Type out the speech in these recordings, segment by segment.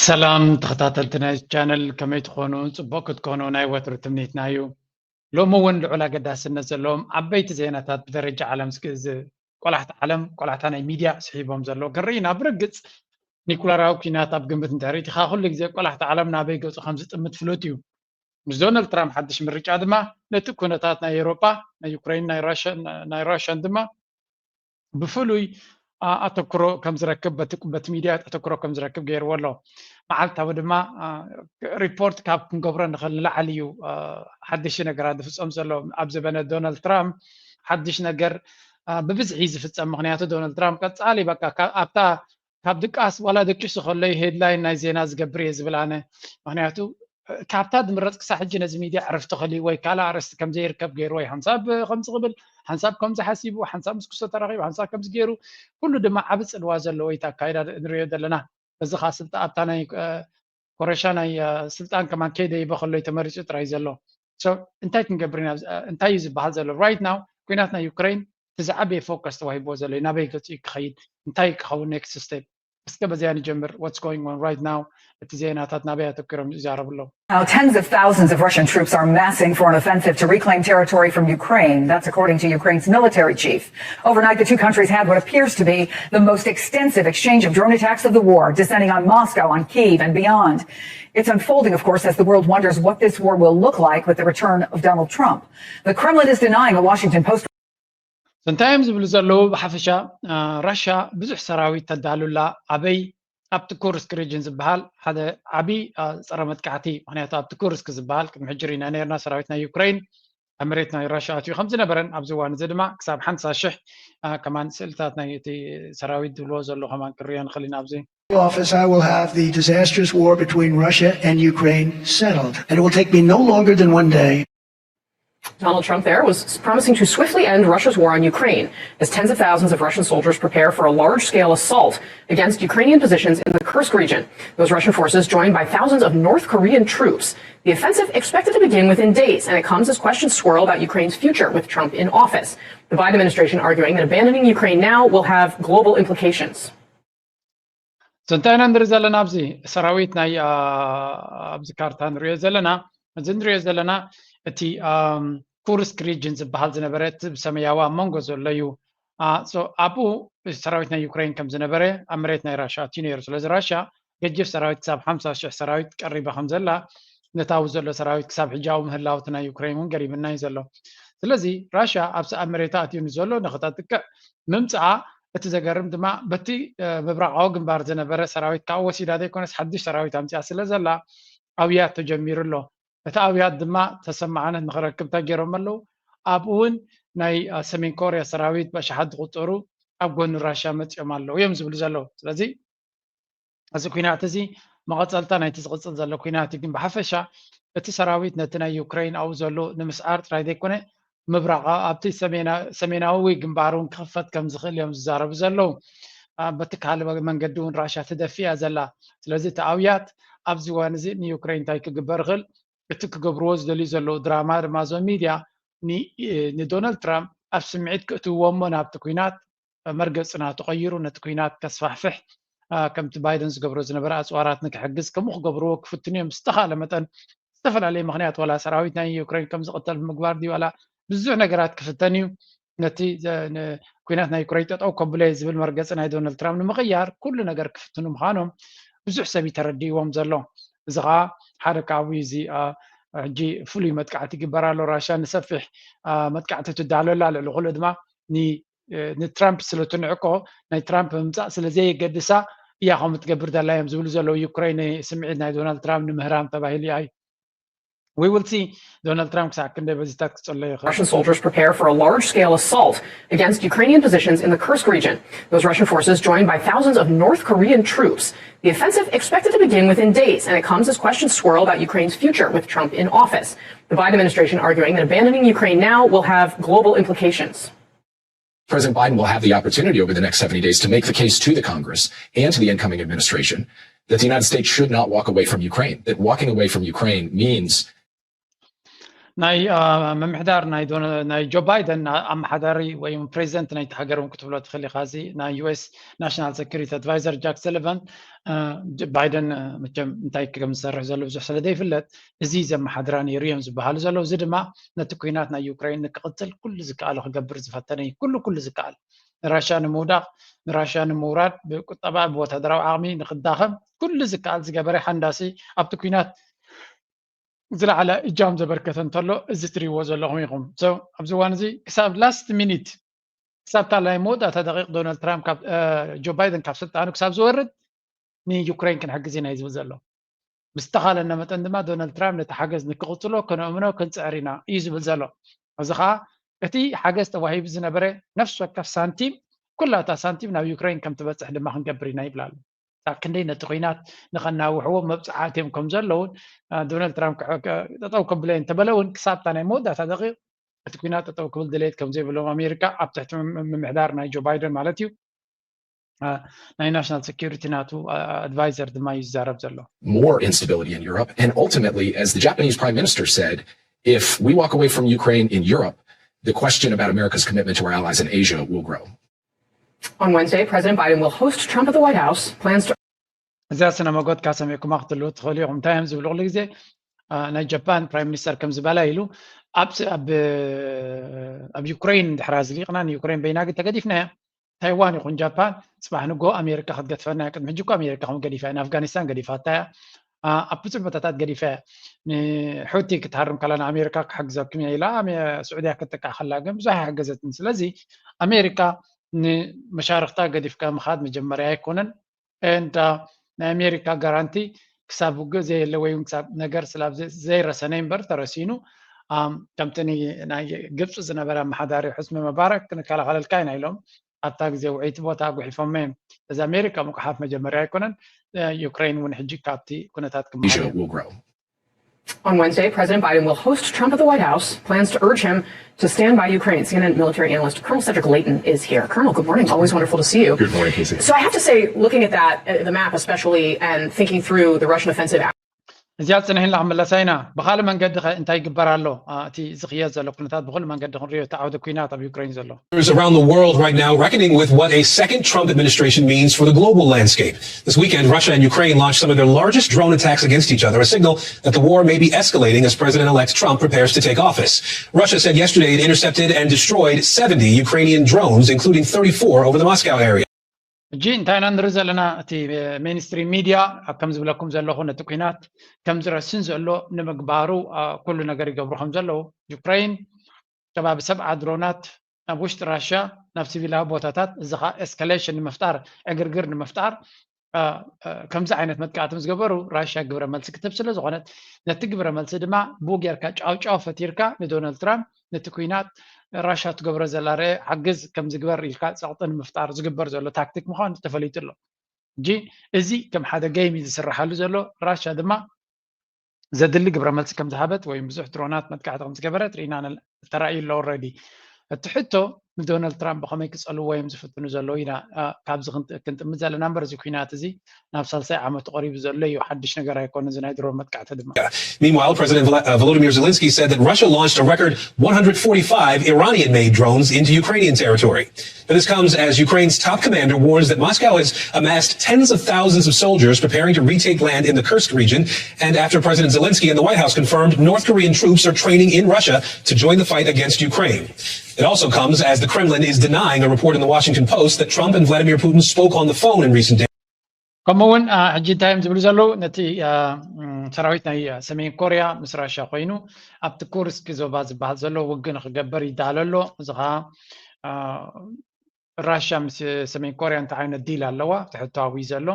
ሰላም ተኸታተልቲ ናይ ቻነል፣ ከመይ ትኾኑ? ጽቡቕ ክትኮኑ ናይ ወትሩ ትምኒትና እዩ። ሎሚ እውን ልዑል ኣገዳስነት ዘለዎም ዓበይቲ ዜናታት ብደረጃ ዓለም ዝግ-፣ ዝ-፣ ቆላሕቲ ዓለም፣ ቆላሕታ ናይ ሚድያ ስሒቦም ዘለዉ ክንርኢ ኢና። ብርግጽ ኒኩለራዊ ኲናት ኣብ ግምት እንድሕር ኢትኻ፣ ኩሉ ግዜ ቆላሕቲ ዓለም ናበይ ገጹ ከም ዝጥምት ፍሉጥ እዩ። ምስ ዶናልድ ትራምፕ ሓድሽ ምርጫ ድማ ነቲ ኩነታት ናይ ኤውሮጳ፣ ናይ ዩክሬን፣ ናይ ራሽያ፣ ናይ ራሽያን ድማ ብፍሉይ ኣ-፣ ኣተኩሮ ከም ዝረክብ፣ በቲ፣ በቲ ሚድያ ኣተኩሮ ከም ዝረክብ ገይርዎ ኣሎ። መዓልታዊ ድማ፣ ኣ፣ ሪፖርት ካብ ክንገብሮ ንኽእል ንላዕሊ እዩ፣ ኣ፣ ሓድሽ ነገራት ዝፍጸም ዘሎ። ኣብ ዘበነ ዶናልድ ትራምፕ ሓድሽ ነገር፣ ኣ፣ ብብዝሒ እዩ ዝፍጸም። ምኽንያቱ ዶናልድ ትራምፕ ቀጻሊ በቃ ካ-፣ ኣብታ ካብ ድቃስ ዋላ ደቂሱ ከሎ ዩ ሄድላይን ናይ ዜና ዝገብር እየ ዝብል ኣነ። ምኽንያቱ ካብታ ዝምረጽ ክሳብ ሕጂ ነዚ ሚድያ ዕረፍቲ ክህልዩ ወይ ካልእ ኣርእስቲ ከም ዘይርከብ ገይርዎ እዩ። ሓንሳብ ከምዚ ክብል፣ ሓንሳብ ከምዚ ሓሲቡ፣ ሓንሳብ ምስ ክስቶ ተራኺቡ፣ ሓንሳብ ከምዚ ገይሩ፣ ኩሉ ድማ ዓቢ ጽልዋ ዘለዎ እዩ እቲ ኣካይዳ ንሪኦ ዘለና። እዚ ኸኣ ስልጣ-፣ ኣብታ ናይ፣ እ፣ ኮረሻ ናይ፣ እ፣ ስልጣን ከማን ከይደይበ ከሎ እዩ ተመሪጹ ጥራይ ዘሎ። So እንታይ ክንገብር ኢና? እ፣ እንታይ እዩ ዝበሃል ዘሎ? Right now ኲናት ናይ ዩክሬን እቲ ዝዓበየ ፎከስ ተዋሂብዎ ዘሎ እዩ። ናበይ ገጹ እዩ ክኸይድ? እንታይ ክኸውን ኔክስት ስቴፕ? እስከ በዚኣ ንጀምር። What's going on right now? እቲ ዜናታት ናበይ ኣተኪሮም ይዛረቡ ኣለዉ? Now, tens of thousands of Russian troops are massing for an offensive to reclaim territory from Ukraine. That's according to Ukraine's military chief. Overnight, the two countries had what appears to be the most extensive exchange of drone attacks of the war, descending on Moscow, on Kyiv, and beyond. It's unfolding, of course, as the world wonders what this war will look like with the return of Donald Trump. The Kremlin is denying a Washington Post So እንታይ እዮም ዝብሉ ዘለዉ? ብሓፈሻ፣ እ፣ ራሽያ ብዙሕ ሰራዊት ተዳሉ ኣላ። ኣበይ? ኣብቲ ኩርስክ ሪጅን ዝበሃል ሓደ ዓቢ፣ እ፣ ጸረ መጥቃዕቲ። ምኽንያቱ ኣብቲ ኩርስክ ዝበሃል ቅድሚ ሕጂ ርኢና ነርና፣ ሰራዊት ናይ ዩክሬን ኣብ መሬት ናይ ራሽያ ኣትዩ ከም ዝነበረን ኣብዚ እዋን እዚ ድማ ክሳብ ሓምሳ ሽሕ፣ እ፣ ከማን ስእልታት ናይ እቲ ሰራዊት ዝብልዎ ዘሎ ከማን ክንሪኦ ንኽእል ኢና ኣብዚ። Office, I will have the disastrous war between Russia and Ukraine settled. And it will take me no longer than one day. Donald Trump there was promising to swiftly end Russia's war on Ukraine as tens of thousands of Russian soldiers prepare for a large scale assault against Ukrainian positions in the Kursk region. Those Russian forces joined by thousands of North Korean troops. The offensive expected to begin within days, and it comes as questions swirl about Ukraine's future with Trump in office. The Biden administration arguing that abandoning Ukraine now will have global implications. So እንታይ ኢና ንርኢ ዘለና ኣብዚ? ሰራዊት ናይ፣ ኣ፣ ኣብዚ ካርታ ንሪኦ ዘለና፣ እዚ ንሪኦ ዘለና እቲ፣ ኣም፣ ኩርስክ ሪጅን ዝበሃል ዝነበረ እቲ ብሰማያዊ ኣብ መንጎ ዘሎ እዩ። ኣ፣ so ኣብኡ ሰራዊት ናይ ዩክሬን ከም ዝነበረ ኣብ መሬት ናይ ራሽያ ኣትዩ ነይሩ። ስለዚ ራሽያ ገጅፍ ሰራዊት ክሳብ ሓምሳ ሽሕ ሰራዊት ቀሪባ ከም ዘላ ነታዊ ዘሎ ሰራዊት ክሳብ ሕጂ ኣብኡ ምህላው እቲ ናይ ዩክሬን እውን ገሪምና እዩ ዘሎ። ስለዚ ራሽያ ኣብ ሰ-፣ ኣብ መሬታ ኣትዩ ንዘሎ ንኽተጥቅዕ ምምጽኣ፣ እቲ ዘገርም ድማ በቲ፣ እ፣ ምብራቓዊ ግንባር ዝነበረ ሰራዊት ካብ ወሲዳ ዘይኮነስ ሓድሽ ሰራዊት ኣምጽኣ ስለ ዘላ ኣውያት ተጀሚሩ ኣሎ። እቲ ኣውያት ድማ ተሰማዕነት ንኽረክብ እንታይ ገይሮም ኣለዉ? ኣብኡ እውን ናይ፣ እ፣ ሰሜን ኮርያ ሰራዊት ብኣሽሓት ዝቑጸሩ ኣብ ጎኒ ራሽያ መጺኦም ኣለዉ እዮም ዝብሉ ዘለዉ። ስለዚ እዚ ኲናት እዚ መቐጸልታ ናይቲ ዝቕጽል ዘሎ ኲናት እዩ። ግን ብሓፈሻ እቲ ሰራዊት ነቲ ናይ ዩክሬን ኣብኡ ዘሎ ንምስዓር ጥራይ ዘይኮነ ምብራቕ ኣብቲ ሰሜና-፣ ሰሜናዊ ግንባር እውን ክኽፈት ከም ዝኽእል እዮም ዝዛረቡ ዘለዉ። ኣ፣ በቲ ካልእ መንገዲ እውን ራሽያ ትደፊ እያ ዘላ። ስለዚ እቲ ኣውያት ኣብዚ እዋን እዚ ንዩክሬን እንታይ ክግበር ይኽእል? እቲ ክገብርዎ ዝደልዩ ዘለዉ ድራማ ድማ እዞም ሚድያ ን-፣ ንዶናልድ ትራምፕ ኣብ ስምዒት ክእትውዎ እሞ ናብቲ ኲናት መርገጽና ተቐይሩ ነቲ ኲናት ከስፋሕፍሕ፣ ኣ፣ ከምቲ ባይደን ዝገብሮ ዝነበረ ኣጽዋራት ንክሕግዝ ከምኡ ክገብርዎ ክፍትኑ እዮም። ብዝተኻእለ መጠን ዝተፈላለየ ምኽንያት ዋላ ሰራዊት ናይ ዩክሬን ከም ዝቕተል ብምግባር ድዩ ዋላ ብዙሕ ነገራት ክፍተን እዩ። ነቲ ዘ-፣ ን-፣ ኲናት ናይ ዩክሬን ጠጠው ከብሎ እየ ዝብል መርገጺ ናይ ዶናልድ ትራምፕ ንምቕያር ኩሉ ነገር ክፍትኑ ምዃኖም ብዙሕ ሰብ እዩ ተረዲእዎም ዘሎ። እዚ ኸኣ ሓደ ካብኡ እዚ፣ ኣ፣ ሕጂ ፍሉይ መጥቃዕቲ ይግበር ኣሎ። ራሽያ ንሰፊሕ፣ ኣ፣ መጥቃዕቲ ትዳሎ ኣላ። ልዕሊ ኩሉ ድማ ን-፣ እ፣ ንትራምፕ ስለ ትንዕቆ ናይ ትራምፕ ምምጻእ ስለ ዘየገድሳ እያ ከምኡ ትገብር ዘላ እዮም ዝብሉ ዘለዉ። ዩክሬን ስምዒት ናይ ዶናልድ ትራምፕ ንምህራም ተባሂሉ እዩ። We will see ዶናልድ ትራምፕ ክሳብ ክንደይ በዚታት ክጸሎ ይኽእል። Russian soldiers prepare for a large scale assault against Ukrainian positions in the Kursk region. Those Russian forces joined by thousands of North Korean troops. The offensive expected to begin within days, and it comes as questions swirl about Ukraine's future with Trump in office. The Biden administration arguing that abandoning Ukraine now will have global implications. President Biden will have the opportunity over the next seventy days to make the case to the Congress and to the incoming administration that the United States should not walk away from Ukraine, that walking away from Ukraine means ናይ ምምሕዳር ናይ ጆ ባይደን ኣመሓዳሪ ወይ ፕሬዚደንት ናይቲ ሃገር እውን ክትብሎ ትኽእል ኢኻ። እዚ ናይ ዩ ኤስ ናሽናል ሴኩሪቲ ኣድቫይዘር ጃክ ሰሊቫን ባይደን መቸም እንታይ ከም ዝሰርሕ ዘሎ ብዙሕ ስለ ዘይፍለጥ፣ እዚ ዘመሓድራ ነይሩ እዮም ዝበሃሉ ዘለዉ። እዚ ድማ ነቲ ኩናት ናይ ዩክሬን ንክቕፅል ኩሉ ዝከኣሉ ክገብር ዝፈተነ እዩ። ኩሉ ኩሉ ዝከኣል ንራሻ ንምውዳቕ፣ ንራሻ ንምውራድ፣ ብቁጠባ ብወታደራዊ ዓቕሚ ንክዳኸም ኩሉ ዝከኣል ዝገበረ ሓንዳሲ ኣብቲ ኩናት ዝለዓለ እጃም ዘበርከተ እንተሎ እዚ ትሪእዎ ዘለኹም ኢኹም። ኣብዚ እዋን እዚ ክሳብ ላስት ሚኒት ክሳብ እታ ናይ መወዳእታ ደቂቕ ዶናልድ ትራምፕ ጆ ባይደን ካብ ስልጣኑ ክሳብ ዝወርድ ንዩክሬን ክንሕግዝ ኢና እዩ ዝብል ዘሎ። ብዝተኻለና መጠን ድማ ዶናልድ ትራምፕ ነቲ ሓገዝ ንክቕፅሎ ከነእምኖ ክንፅዕር ኢና እዩ ዝብል ዘሎ። እዚ ከዓ እቲ ሓገዝ ተዋሂቡ ዝነበረ ነፍሲ ወከፍ ሳንቲም ኩላ እታ ሳንቲም ናብ ዩክሬን ከም ትበፅሕ ድማ ክንገብር ኢና ይብል ኣሎ። ክሳብ ክንደይ ነቲ ኩናት ንኸናውሕዎ መብፅዓት እዮም ከም ዘለውን ዶናልድ ትራምፕ ጠጠው ከብሎ እንተበለ እውን ክሳብ እታ ናይ መወዳእታ ደቂቕ እቲ ኩናት ጠጠው ክብል ድሌት ከም ዘይብሎም ኣሜሪካ ኣብ ትሕቲ ምምሕዳር ናይ ጆ ባይደን ማለት እዩ ናይ ናሽናል ሴኩሪቲ ናቱ ኣድቫይዘር ድማ እዩ ዝዛረብ ዘሎ። More instability in Europe, and ultimately, as the Japanese prime minister said, if we walk away from Ukraine in Europe, the question about America's commitment to our allies in Asia will grow. On Wednesday, President Biden will host Trump at the White House. Plans to እዚኣ ስነ መጎት ካሰሚዕኩማ ክትልዉ ትኽእሉ ኢኹም። እንታይ እዮም ዝብሉ ኩሉ ግዜ ናይ ጃፓን ፕራይም ሚኒስተር ከም ዝበላ ኢሉ ኣብ ዩክሬን ድሕራ ዝሊቕና ንዩክሬን በይናግ ተገዲፍናያ ታይዋን ይኹን ጃፓን ፅባሕ ንጎ ኣሜሪካ ክትገድፈና እያ። ቅድሚ ሕጂ እኮ ኣሜሪካ እውን ገዲፋ እያ፣ ንኣፍጋኒስታን ገዲፋታ እያ፣ ኣብ ብዙሕ ቦታታት ገዲፋ እያ። ንሑቲ ክትሃርም ከላ ንኣሜሪካ ክሕግዘኩም እያ ኢላ ስዑድያ ክትጥቃዕ ከላ ግን ብዙሕ ኣይሓገዘትን። ስለዚ ኣሜሪካ ንመሻርክታ ገዲፍካ ምኻድ መጀመርያ ኣይኮነን። እንዳ ናይ ኣሜሪካ ጋራንቲ ክሳብ ውግእ ዘየለ ወይ ክሳብ ነገር ስላብ ዘይረሰነ እምበር ተረሲኑ ከምቲ ናይ ግብፂ ዝነበረ ኣመሓዳሪ ሕስሚ መባረክ ክንከላኸለልካ ኢና ኢሎም ኣብታ ግዜ ውዕይቲ ቦታ ኣጉሒፎም እዮም። እዚ ኣሜሪካ ምቁሓፍ መጀመርያ ኣይኮነን። ዩክሬን እውን ሕጂ ካብቲ ኩነታት ክመሃር will grow. On Wednesday, President Biden will host Trump at the White House. Plans to urge him to stand by Ukraine. C N N military analyst Colonel Cedric Leighton is here. Colonel, good morning. Always wonderful to see you. Good morning, Casey. So I have to say, looking at that, uh, the map especially, and thinking through the Russian offensive. እዚኣ ፅንሕና ክምለሳ ኢና። ብካልእ መንገዲ ከ እንታይ ይግበር ኣሎ? እቲ ዝኽየድ ዘሎ ኩነታት ብኩሉ መንገዲ ክንሪኦ እቲ ዓውዲ ኩናት ኣብ ዩክሬን ዘሎ Around the world right now reckoning with what a second Trump administration means for the global landscape. This weekend, Russia and Ukraine launched some of their largest drone attacks against each other, a signal that the war may be escalating as President-elect Trump prepares to take office. Russia said yesterday it intercepted and destroyed seventy Ukrainian drones, including thirty-four over the Moscow area. ሕጂ እንታይ ኢና ንርኢ ዘለና? እቲ ሜንስትሪም ሚድያ ከም ዝብለኩም ዘለኹ ነቲ ኩናት ከም ዝረስን ዘሎ ንምግባሩ ኩሉ ነገር ይገብሩ ከም ዘለዉ ዩክሬን ከባቢ ሰብዓ ድሮናት ናብ ውሽጢ ራሽያ ናብ ሲቪላዊ ቦታታት እዚ ከዓ ኤስካሌሽን ንምፍጣር ዕግርግር ንምፍጣር ከምዚ ዓይነት መጥቃዕቲ ምስ ገበሩ ራሽያ ግብረ መልሲ ክትህብ ስለ ዝኾነት ነቲ ግብረ መልሲ ድማ ብኡ ጌርካ ጫውጫው ፈቲርካ ንዶናልድ ትራምፕ ነቲ ኩናት ራሽያ ትገብሮ ዘላ ርአ ሓግዝ ከም ዝግበር ኢልካ ፀቕጢ ንምፍጣር ዝግበር ዘሎ ታክቲክ ምዃኑ ተፈሊጡ ኣሎ። ሕጂ እዚ ከም ሓደ ገይም እዩ ዝስርሓሉ ዘሎ። ራሽያ ድማ ዘድሊ ግብረ መልሲ ከም ዝሃበት ወይ ብዙሕ ድሮናት መጥቃዕቲ ከም ዝገበረት ርኢና ተራእዩ ኣሎ። ኦልሬዲ እቲ ሕቶ ንዶናልድ ትራምፕ ብኸመይ ክፀልዎ እዮም ዝፍትኑ ዘለዉ ኢና ካብዚ ክንጥምት ዘለና እምበር እዚ ኩናት እዚ ናብ ሳልሳይ ዓመቱ ቀሪቡ ዘሎ እዩ። ሓድሽ ነገር ኣይኮነ እዚ ናይ ድሮን መጥቃዕቲ ድማ። Meanwhile, President Volodymyr Zelensky said that Russia launched a record one hundred forty-five Iranian-made drones into Ukrainian territory. This comes as Ukraine's top commander warns that Moscow has amassed tens of thousands of soldiers preparing to retake land in the Kursk region, and after President Zelensky and the White House confirmed North Korean troops are training in Russia to join the fight against Ukraine. It also comes as the Kremlin is denying a report in the Washington Post that Trump and Vladimir Putin spoke on the phone in recent days. ከምኡ እውን ሕጂ እንታይ እዮም ዝብሉ ዘለዉ? ነቲ ሰራዊት ናይ ሰሜን ኮርያ ምስ ራሽያ ኮይኑ ኣብቲ ኩርስክ ዞባ ዝበሃል ዘሎ ውግእ ንክገብር ይዳሎ ኣሎ። እዚ ከዓ ራሽያ ምስ ሰሜን ኮርያ እንታይ ዓይነት ዲል ኣለዋ? እቲ ሕቶ ኣብኡ እዩ ዘሎ።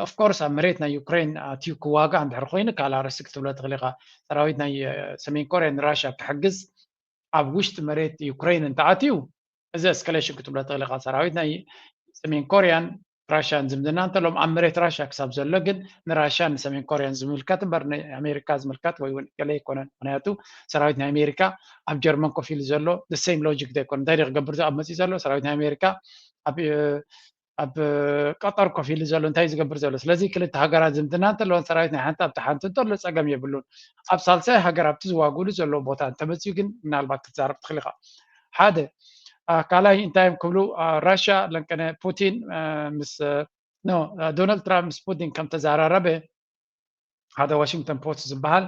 ኦፍኮርስ ኣብ መሬት ናይ ዩክሬን ኣትዩ ክዋጋእ እንድሕር ኮይኑ ካልእ ኣርእስቲ ክትብሎ ትኽእል ኢኻ። ሰራዊት ናይ ሰሜን ኮርያ ንራሽያ ክሕግዝ ኣብ ውሽጢ መሬት ዩክሬን እንተኣትዩ እዚ ኤስካሌሽን ክትብሎ ትኽእል ኢኻ። ሰራዊት ናይ ሰሜን ኮርያን ራሽያን ዝምድና እንተሎም ኣብ መሬት ራሽያ ክሳብ ዘሎ ግን ንራሽያን ንሰሜን ኮርያን ዝምልከት እምበር ንኣሜሪካ ዝምልከት ወይ እውን ገለ ኣይኮነን። ምክንያቱ ሰራዊት ናይ ኣሜሪካ ኣብ ጀርመን ኮፍ ኢሉ ዘሎ ሴም ሎጂክ ዘይኮነ እንታይ ክገብር ኣብ መፅኡ ዘሎ ሰራዊት ናይ ኣሜሪካ ኣብ ኣብ ቀጠር ኮፍ ኢሉ ዘሎ እንታይ ዝገብር ዘሎ? ስለዚ ክልተ ሃገራት ዝምድና እንተለወን ሰራዊት ናይ ሓንቲ ኣብቲ ሓንቲ እንተሎ ጸገም የብሉን። ኣብ ሳልሳይ ሃገር ኣብቲ ዝዋግሉ ዘለዎ ቦታ እንተመፅዩ ግን ምናልባት ክትዛረብ ትኽእል ኢኻ። ሓደ ካልኣይ እንታይ እዮም ክብሉ ራሽያ ለንቀነ ፑቲን ምስ ዶናልድ ትራምፕ ምስ ፑቲን ከም ተዘራረበ ሓደ ዋሽንግተን ፖስት ዝበሃል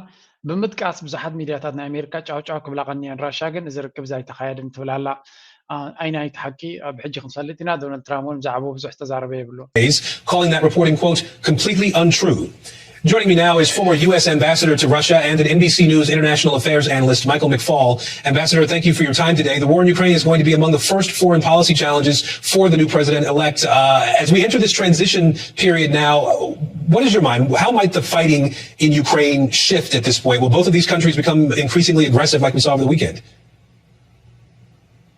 ብምጥቃስ ብዙሓት ሚድያታት ናይ ኣሜሪካ ጫውጫው ክብላ ቀኒየን። ራሻ ግን እዚ ርክብ ኣይተኻየድን ትብል ኣላ። ኣይናይቲ ሓቂ ብሕጂ ክንፈልጥ ኢና። ዶናልድ ትራምፕ እውን ብዛዕባኡ ብዙሕ ዝተዛረበ የብሉ። Calling that reporting, quote, completely untrue. Joining me now is former U S ambassador to Russia and an N B C News international affairs analyst, Michael McFaul. Ambassador, thank you for your time today. The war in Ukraine is going to be among the first foreign policy challenges for the new president-elect. Uh, as we enter this transition period now, what is your mind? How might the fighting in Ukraine shift at this point? Will both of these countries become increasingly aggressive like we saw over the weekend?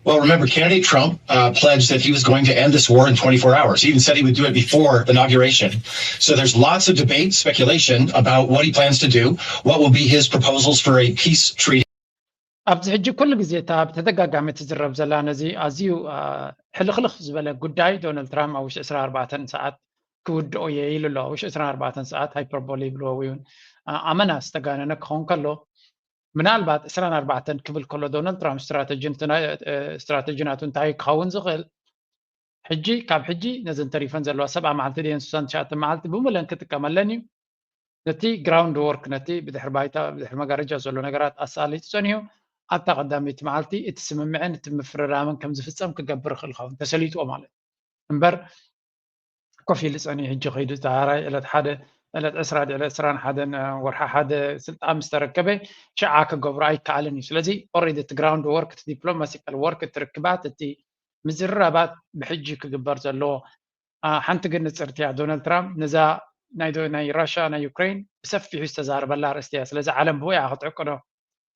Well, remember, candidate Trump uh, pledged that he was going to end this war in twenty-four hours. He even said he would do it before inauguration. So there's lots of debate, speculation about what he plans to do, what will be his proposals for a peace treaty. ኣብዚ ሕጂ ኩሉ ግዜ እታ ብተደጋጋሚ ትዝረብ ዘላ ነዚ ኣዝዩ ሕልኽልኽ ዝበለ ጉዳይ ዶናልድ ትራምፕ ኣብ ውሽጢ ዕስራን ኣርባዕተን ሰዓት ክውድኦ እየ ኢሉ ኣሎ። ኣብ ውሽጢ ዕስራን ኣርባዕተን ሰዓት ሃይፐርቦሊ ይብልዎ ወይ እውን ኣመና ዝተጋነነ ክኸውን ከሎ ምናልባት ዕስራን ኣርባዕተን ክብል ከሎ ዶናልድ ትራምፕ ስትራተጂ ናቱ እንታይ ክኸውን ዝኽእል ሕጂ ካብ ሕጂ ነዘን ተሪፈን ዘለዋ ሰብዓ መዓልቲ ድየን ስሳን ትሽዓተ መዓልቲ ብሙለን ክጥቀመለን እዩ። ነቲ ግራውንድ ወርክ ነቲ ብድሕሪ ባይታ ብድሕሪ መጋረጃ ዘሎ ነገራት ኣሳሊጡ ጸኒሑ ኣብታ ቀዳመይቲ መዓልቲ እቲ ስምምዕን እቲ ምፍርራምን ከም ዝፍጸም ክገብር ይኽእል ኸውን ተሰሊጥዎ ማለት እምበር ኮፍ ኢሉ ጸኒሑ ሕጂ ከይዱ ዳሕራይ ዕለት ሓደ ዕለት ዕስራ ዕለት ዕስራን ሓደን ወርሒ ሓደ ስልጣን ምስ ተረከበ ሽዓ ክገብሮ ኣይከኣልን እዩ። ስለዚ ኦሬዲ እቲ ግራውንድ ወርክ እቲ ዲፕሎማሲካል ወርክ እቲ ርክባት እቲ ምዝርራባት ብሕጂ ክግበር ዘለዎ ሓንቲ ግን ንጽርቲ እያ። ዶናልድ ትራምፕ ነዛ ናይ ራሽያ ናይ ዩክሬን ብሰፊሑ ዝተዛረበላ ኣርእስቲ እያ። ስለዚ ዓለም ብኡ እያ ክትዕቅዶ።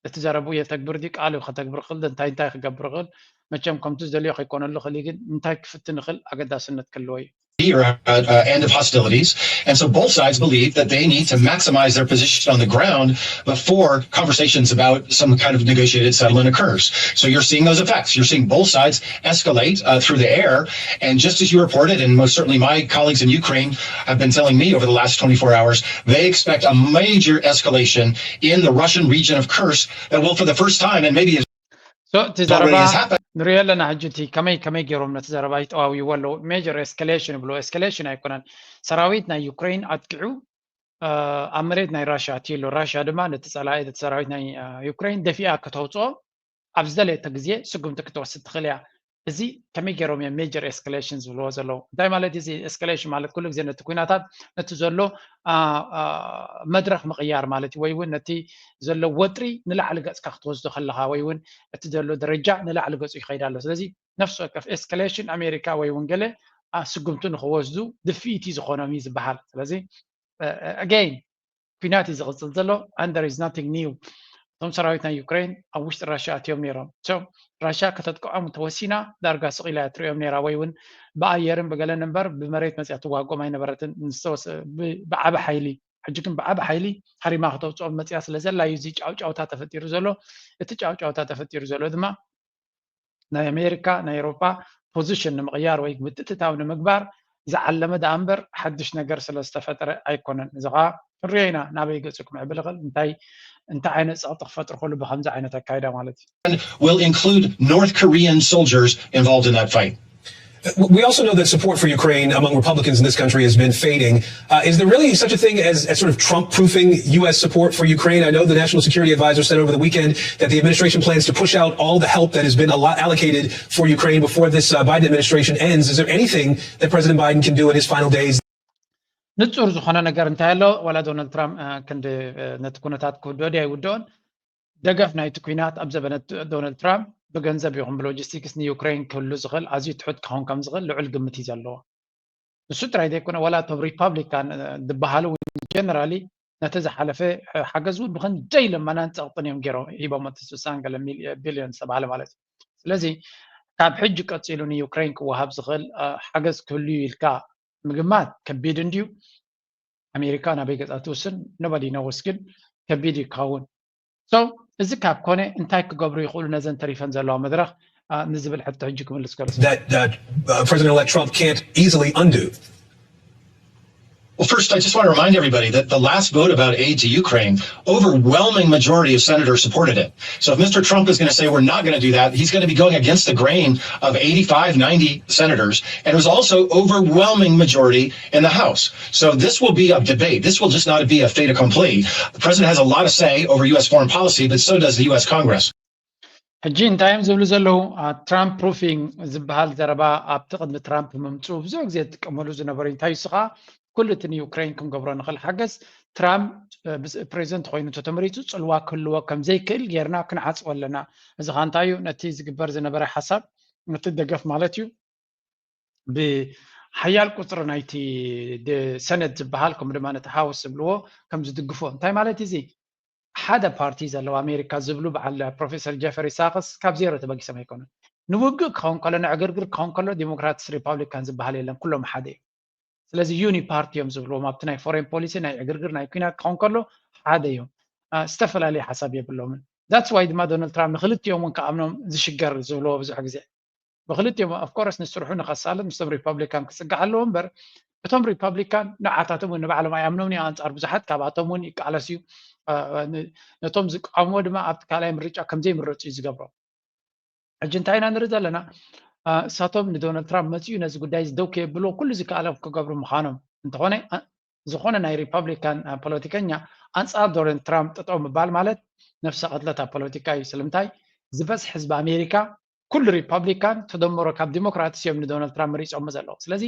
እቲ ዘረቡ የተግብር ድዩ ቃሉ ከተግብር ክእል እንታይ እንታይ ክገብር ክእል መቸም ከምቲ ዝደልዮ ከይኮነሉ ክእል ግን እንታይ ክፍትን ይኽእል ኣገዳስነት ክልዎ እዩ። Or uh, uh, end of hostilities. And so both sides believe that they need to maximize their position on the ground before conversations about some kind of negotiated settlement occurs. So you're seeing those effects. You're seeing both sides escalate uh, through the air. And just as you reported, and most certainly my colleagues in Ukraine have been telling me over the last twenty-four hours, they expect a major escalation in the Russian region of Kursk that will, for the first time, and maybe So እቲ ዘረባ ንሪኦ ኣለና ሕጂ እቲ ከመይ ከመይ ገይሮም ነቲ ዘረባ ይጠዋውይዎ ኣለዉ። ሜጀር ኤስካሌሽን ይብልዎ። ኤስካሌሽን ኣይኮነን። ሰራዊት ናይ ዩክሬን ኣጥቂዑ ኣብ መሬት ናይ ራሽያ ኣትዩ ኣሎ። ራሽያ ድማ ነቲ ጸላኢ እቲ ሰራዊት ናይ ዩክሬን ደፊኣ ከተውፅኦ ኣብ ዝደለየቶ ግዜ ስጉምቲ ክትወስድ ትኽእል እያ። እዚ ከመይ ገይሮም እዮም ሜጀር ኤስካሌሽን ዝብልዎ ዘለዉ እንታይ ማለት እዚ ኤስካሌሽን ማለት ኩሉ ግዜ ነቲ ኩናታት ነቲ ዘሎ መድረክ ምቕያር ማለት እዩ ወይ እውን ነቲ ዘሎ ወጥሪ ንላዕሊ ገፅካ ክትወስዶ ከለካ ወይ እውን እቲ ዘሎ ደረጃ ንላዕሊ ገፁ ይኸይድ ኣሎ ስለዚ ነፍሲ ወከፍ ኤስካሌሽን ኣሜሪካ ወይ እውን ገለ ስጉምቲ ንክወስዱ ድፍኢቲ ዝኾኖም እዩ ዝበሃል ስለዚ ኣገይን ኩናት እዩ ዝቕፅል ዘሎ and there is nothing new እቶም ሰራዊት ናይ ዩክሬን ኣብ ውሽጢ ራሽያ ኣትዮም ነይሮም so ራሽያ ከተጥቅዖም እንተወሲና ዳርጋ ስቕ ኢላ እያ ትሪኦም ነይራ ወይ እውን ብኣየርን ብገለን እምበር ብመሬት መፅያ ትዋግኦም ኣይነበረትን ብዓቢ ሓይሊ ሕጂ ግን ብዓቢ ሓይሊ ሃሪማ ከተውፅኦም መፅያ ስለ ዘላ እዩ እዚ ጫውጫውታ ተፈጢሩ ዘሎ እቲ ጫውጫውታ ተፈጢሩ ዘሎ ድማ ናይ ኣሜሪካ ናይ ኤሮፓ ፖዚሽን ንምቕያር ወይ ምትእትታው ንምግባር ዝዓለመ ደኣ እምበር ሓድሽ ነገር ስለ ዝተፈጠረ ኣይኮነን እዚ ከዓ ክንሪኦ ኢና ናበይ ገፁ ክምዕብል ይኽእል እንታይ እንታይ ዓይነት ፀቕጢ ክፈጥሩ ከሉ ብከምዚ ዓይነት ኣካይዳ ማለት እዩ will include North Korean soldiers involved in that fight. We also know that support for Ukraine among Republicans in this country has been fading. Uh, is there really such a thing as, as sort of Trump proofing U S support for Ukraine? I know the National Security Advisor said over the weekend that the administration plans to push out all the help that has been allocated for Ukraine before this uh, Biden administration ends. Is there anything that President Biden can do in his final days? ንጹር ዝኾነ ነገር እንታይ ኣሎ ዋላ ዶናልድ ትራምፕ ክንዲ ነቲ ኩነታት ክውድኦ ድያ ይውድኦን ደገፍ ናይቲ ኩናት ኣብ ዘበነ ዶናልድ ትራምፕ ብገንዘብ ይኹን ብሎጂስቲክስ ንዩክሬን ክህሉ ዝኽእል ኣዝዩ ትሑት ክኸውን ከም ዝኽእል ልዑል ግምት እዩ ዘለዎ። ንሱ ጥራይ ዘይኮነ ዋላ እቶም ሪፓብሊካን ዝበሃሉ ጀነራሊ ነቲ ዝሓለፈ ሓገዝ እውን ብክንደይ ልመናን ፀቕጥን እዮም ገይሮም ሂቦም እቲ ስሳን ገለ ቢልዮን ዝተባሃለ ማለት እዩ። ስለዚ ካብ ሕጂ ቀፂሉ ንዩክሬን ክወሃብ ዝኽእል ሓገዝ ክህሉ እዩ ኢልካ ምግማት ከቢድ እንድዩ። ኣሜሪካ ናበይ ገፃ ትውስን nobody knows ግን ከቢድ እዩ ክኸውን so እዚ ካብ ኮነ እንታይ ክገብሩ ይኽእሉ ነዘን ተሪፈን ዘለዋ መድረኽ ንዝብል ሕቶ ሕጂ ክምልስ ከሎ that uh, President-elect Trump can't easily undo. Well, first, I just want to remind everybody that the last vote about aid to Ukraine, overwhelming majority of senators supported it. So if Mister Trump is going to say we're not going to do that, he's going to be going against the grain of eighty-five, ninety senators. And it was also overwhelming majority in the House. So this will be a debate. This will just not be a fait accompli. The president has a lot of say over U S foreign policy, but so does the U S Congress. ሕጂ እንታይ እዮም ዝብሉ ዘለዉ? ትራምፕ ፕሩፊንግ ዝበሃል ዘረባ ኣብቲ ቅድሚ ትራምፕ ምምፅኡ ብዙሕ ግዜ ዝጥቀመሉ ዝነበሩ እንታይ እሱ ከዓ ኩሉ እቲ ንዩክሬን ክንገብሮ ንኽእል ሓገዝ ትራምፕ ፕሬዚደንት ኮይኑ እንተተመሪፁ ፅልዋ ክህልዎ ከም ዘይክእል ጌርና ክንዓፅዎ ኣለና። እዚ ከዓ እንታይ እዩ? ነቲ ዝግበር ዝነበረ ሓሳብ ነቲ ደገፍ ማለት እዩ ብሓያል ቁፅሪ ናይቲ ሰነት ዝበሃል ከምኡ ድማ ነቲ ሃውስ ዝብልዎ ከም ዝድግፎ እንታይ ማለት እዚ ሓደ ፓርቲ ዘለዋ ኣሜሪካ ዝብሉ በዓል ፕሮፌሰር ጀፈሪ ሳክስ ካብ ዜሮ ተበጊሶም ኣይኮኑን። ንውግእ ክኸውን ከሎ ንዕግርግር ክኸውን ከሎ ዲሞክራትስ ሪፓብሊካን ዝበሃል የለን፣ ኩሎም ሓደ እዮም። ስለዚ ዩኒ ፓርቲ እዮም ዝብልዎም ኣብቲ ናይ ፎሬን ፖሊሲ ናይ ዕግርግር ናይ ኩናት ክኸውን ከሎ ሓደ እዮም። ዝተፈላለዩ ሓሳብ የብሎምን። ዳትስ ዋይ ድማ ዶናልድ ትራምፕ ንክልቲኦም እውን ክኣምኖም ዝሽገር ዝብልዎ ብዙሕ ግዜ ብክልቲኦም ኦፍኮርስ ንስርሑ ንኸሳልጥ ምስቶም ሪፓብሊካን ክፅጋዕ ኣለዎ እምበር እቶም ሪፓብሊካን ንዓታቶም እውን ንባዕሎም ኣይኣምኖምን እዩ። ኣንፃር ብዙሓት ካብኣቶም እውን ይቃለስ እዩ። ነቶም ዝቃወምዎ ድማ ኣብቲ ካልኣይ ምርጫ ከምዘይምረፁ እዩ ዝገብሮም። ሕጂ እንታይ ኢና ንርኢ ዘለና? እሳቶም ንዶናልድ ትራምፕ መፅኡ ነዚ ጉዳይ እዚ ደው ከየብልዎ ኩሉ ዝከኣሎም ክገብሩ ምዃኖም እንተኾነ ዝኾነ ናይ ሪፓብሊካን ፖለቲከኛ ኣንፃር ዶናልድ ትራምፕ ጠጠው ምባል ማለት ነፍሰ ቅትለት ኣብ ፖለቲካ እዩ። ስለምንታይ ዝበዝሕ ህዝቢ ኣሜሪካ ኩሉ ሪፓብሊካን ተደምሮ ካብ ዲሞክራትስ እዮም ንዶናልድ ትራምፕ መሪፆሞ ዘለዉ። ስለዚ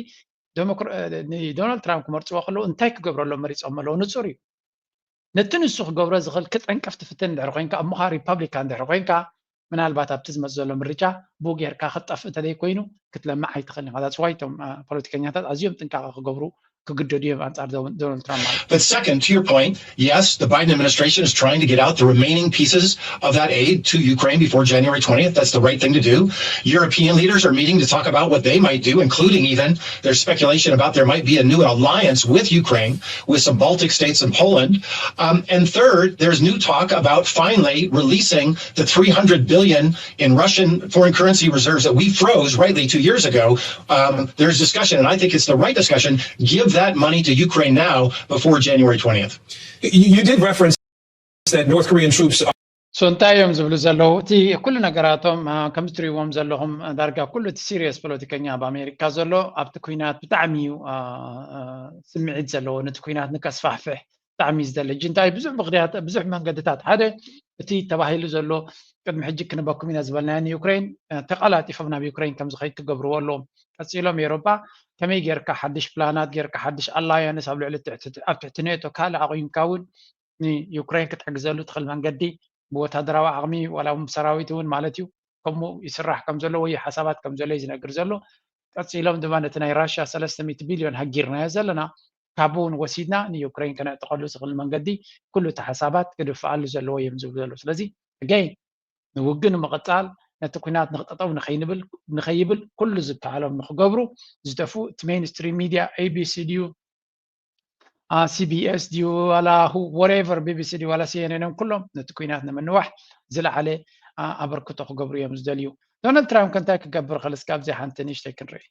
ንዶናልድ ትራምፕ ክመርፅዎ ከለዉ እንታይ ክገብረሎም መሪፆሞ ኣለዉ ንፁር እዩ። ነቲ ንሱ ክገብሮ ዝኽእል ክጠንቅፍ ትፍትን ድሕሪ ኮይንካ እሞኻ ሪፓብሊካን ድሕሪ ኮይንካ ምናልባት ኣብቲ ዝመፅ ዘሎ ምርጫ ብኡ ጌርካ ክትጠፍእ እንተዘይኮይኑ ክትለምዕ ኣይትኽእል ኢኻ። ዳትስ ዋይ እቶም ፖለቲከኛታት ኣዝዮም ጥንቃቐ ክገብሩ ክግደዱ እዮም ኣንፃር ዶናልድ ትራምፕ ማለት But second, to your point, yes, the Biden administration is trying to get out the remaining pieces of that aid to Ukraine before January twentieth. That's the right thing to do. European leaders are meeting to talk about what they might do, including even there's speculation about there might be a new alliance with Ukraine, with some Baltic states and Poland. Um, and third, there's new talk about finally releasing the three hundred billion in Russian foreign currency reserves that we froze rightly two years ago. Um, there's discussion, and I think it's the right discussion. Give that money to Ukraine now before January twentieth. You, you did reference that North Korean troops are so እንታይ እዮም ዝብሉ ዘለዉ? እቲ ኩሉ ነገራቶም ከምዚ ትሪእዎም ዘለኹም ዳርጋ ኩሉ እቲ ሲሪየስ ፖለቲከኛ ኣብ ኣሜሪካ ዘሎ ኣብቲ ኩናት ብጣዕሚ እዩ ስምዒት ዘለዎ፣ ነቲ ኩናት ንከስፋሕፍሕ ብጣዕሚ እዩ ዝደሊ። ሕጂ እንታይ ብዙሕ ምክንያት ብዙሕ መንገድታት ሓደ እቲ ተባሂሉ ዘሎ ቅድሚ ሕጂ ክንበኩም ኢና ዝበልናዮ ንዩክሬን ተቐላጢፎም ናብ ዩክሬን ከም ዝኸይድ ክገብርዎ ኣለዎም። ቀፂሎም ኤሮፓ ከመይ ጌርካ ሓድሽ ፕላናት ጌርካ ሓድሽ ኣላያንስ ኣብ ልዕሊ ኣብ ትሕቲ ኔቶ ካልእ ኣቑይምካ እውን ንዩክሬን ክትሕግዘሉ ትኽእል መንገዲ ብወታደራዊ ዓቕሚ ዋላ እውን ብሰራዊት እውን ማለት እዩ ከምኡ ይስራሕ ከም ዘሎ ወይ ሓሳባት ከም ዘሎ እዩ ዝነግር ዘሎ። ቀፂሎም ድማ ነቲ ናይ ራሽያ ሰለስተ ሚእቲ ቢልዮን ሃጊርናዮ ዘለና ካብ እውን ወሲድና ንዩክሬን ከነዕጥቐሉ ዝኽእል መንገዲ ኩሉ እቲ ሓሳባት ክድፍኣሉ ዘለዎ እዮም ዝብሉ ዘለዉ። ስለዚ ኣገይን ንውግእ ንምቕፃል ነቲ ኩናት ንክጠጠው ንኸይብል ኩሉ ዝከኣሎም ንክገብሩ ዝጠፉ እቲ ሜንስትሪም ሚድያ ኤቢሲ ድዩ ሲቢኤስ ድዩ ዋላ whatever ቢቢሲ ድዩ ዋላ ሲኤንኤን ኩሎም ነቲ ኩናት ንምንዋሕ ዝለዓለ ኣበርክቶ ክገብሩ እዮም ዝደልዩ። ዶናልድ ትራምፕ ከ እንታይ ክገብር ይኽእል? እስኪ ኣብዚ ሓንቲ ንእሽተይ ክንርኢ።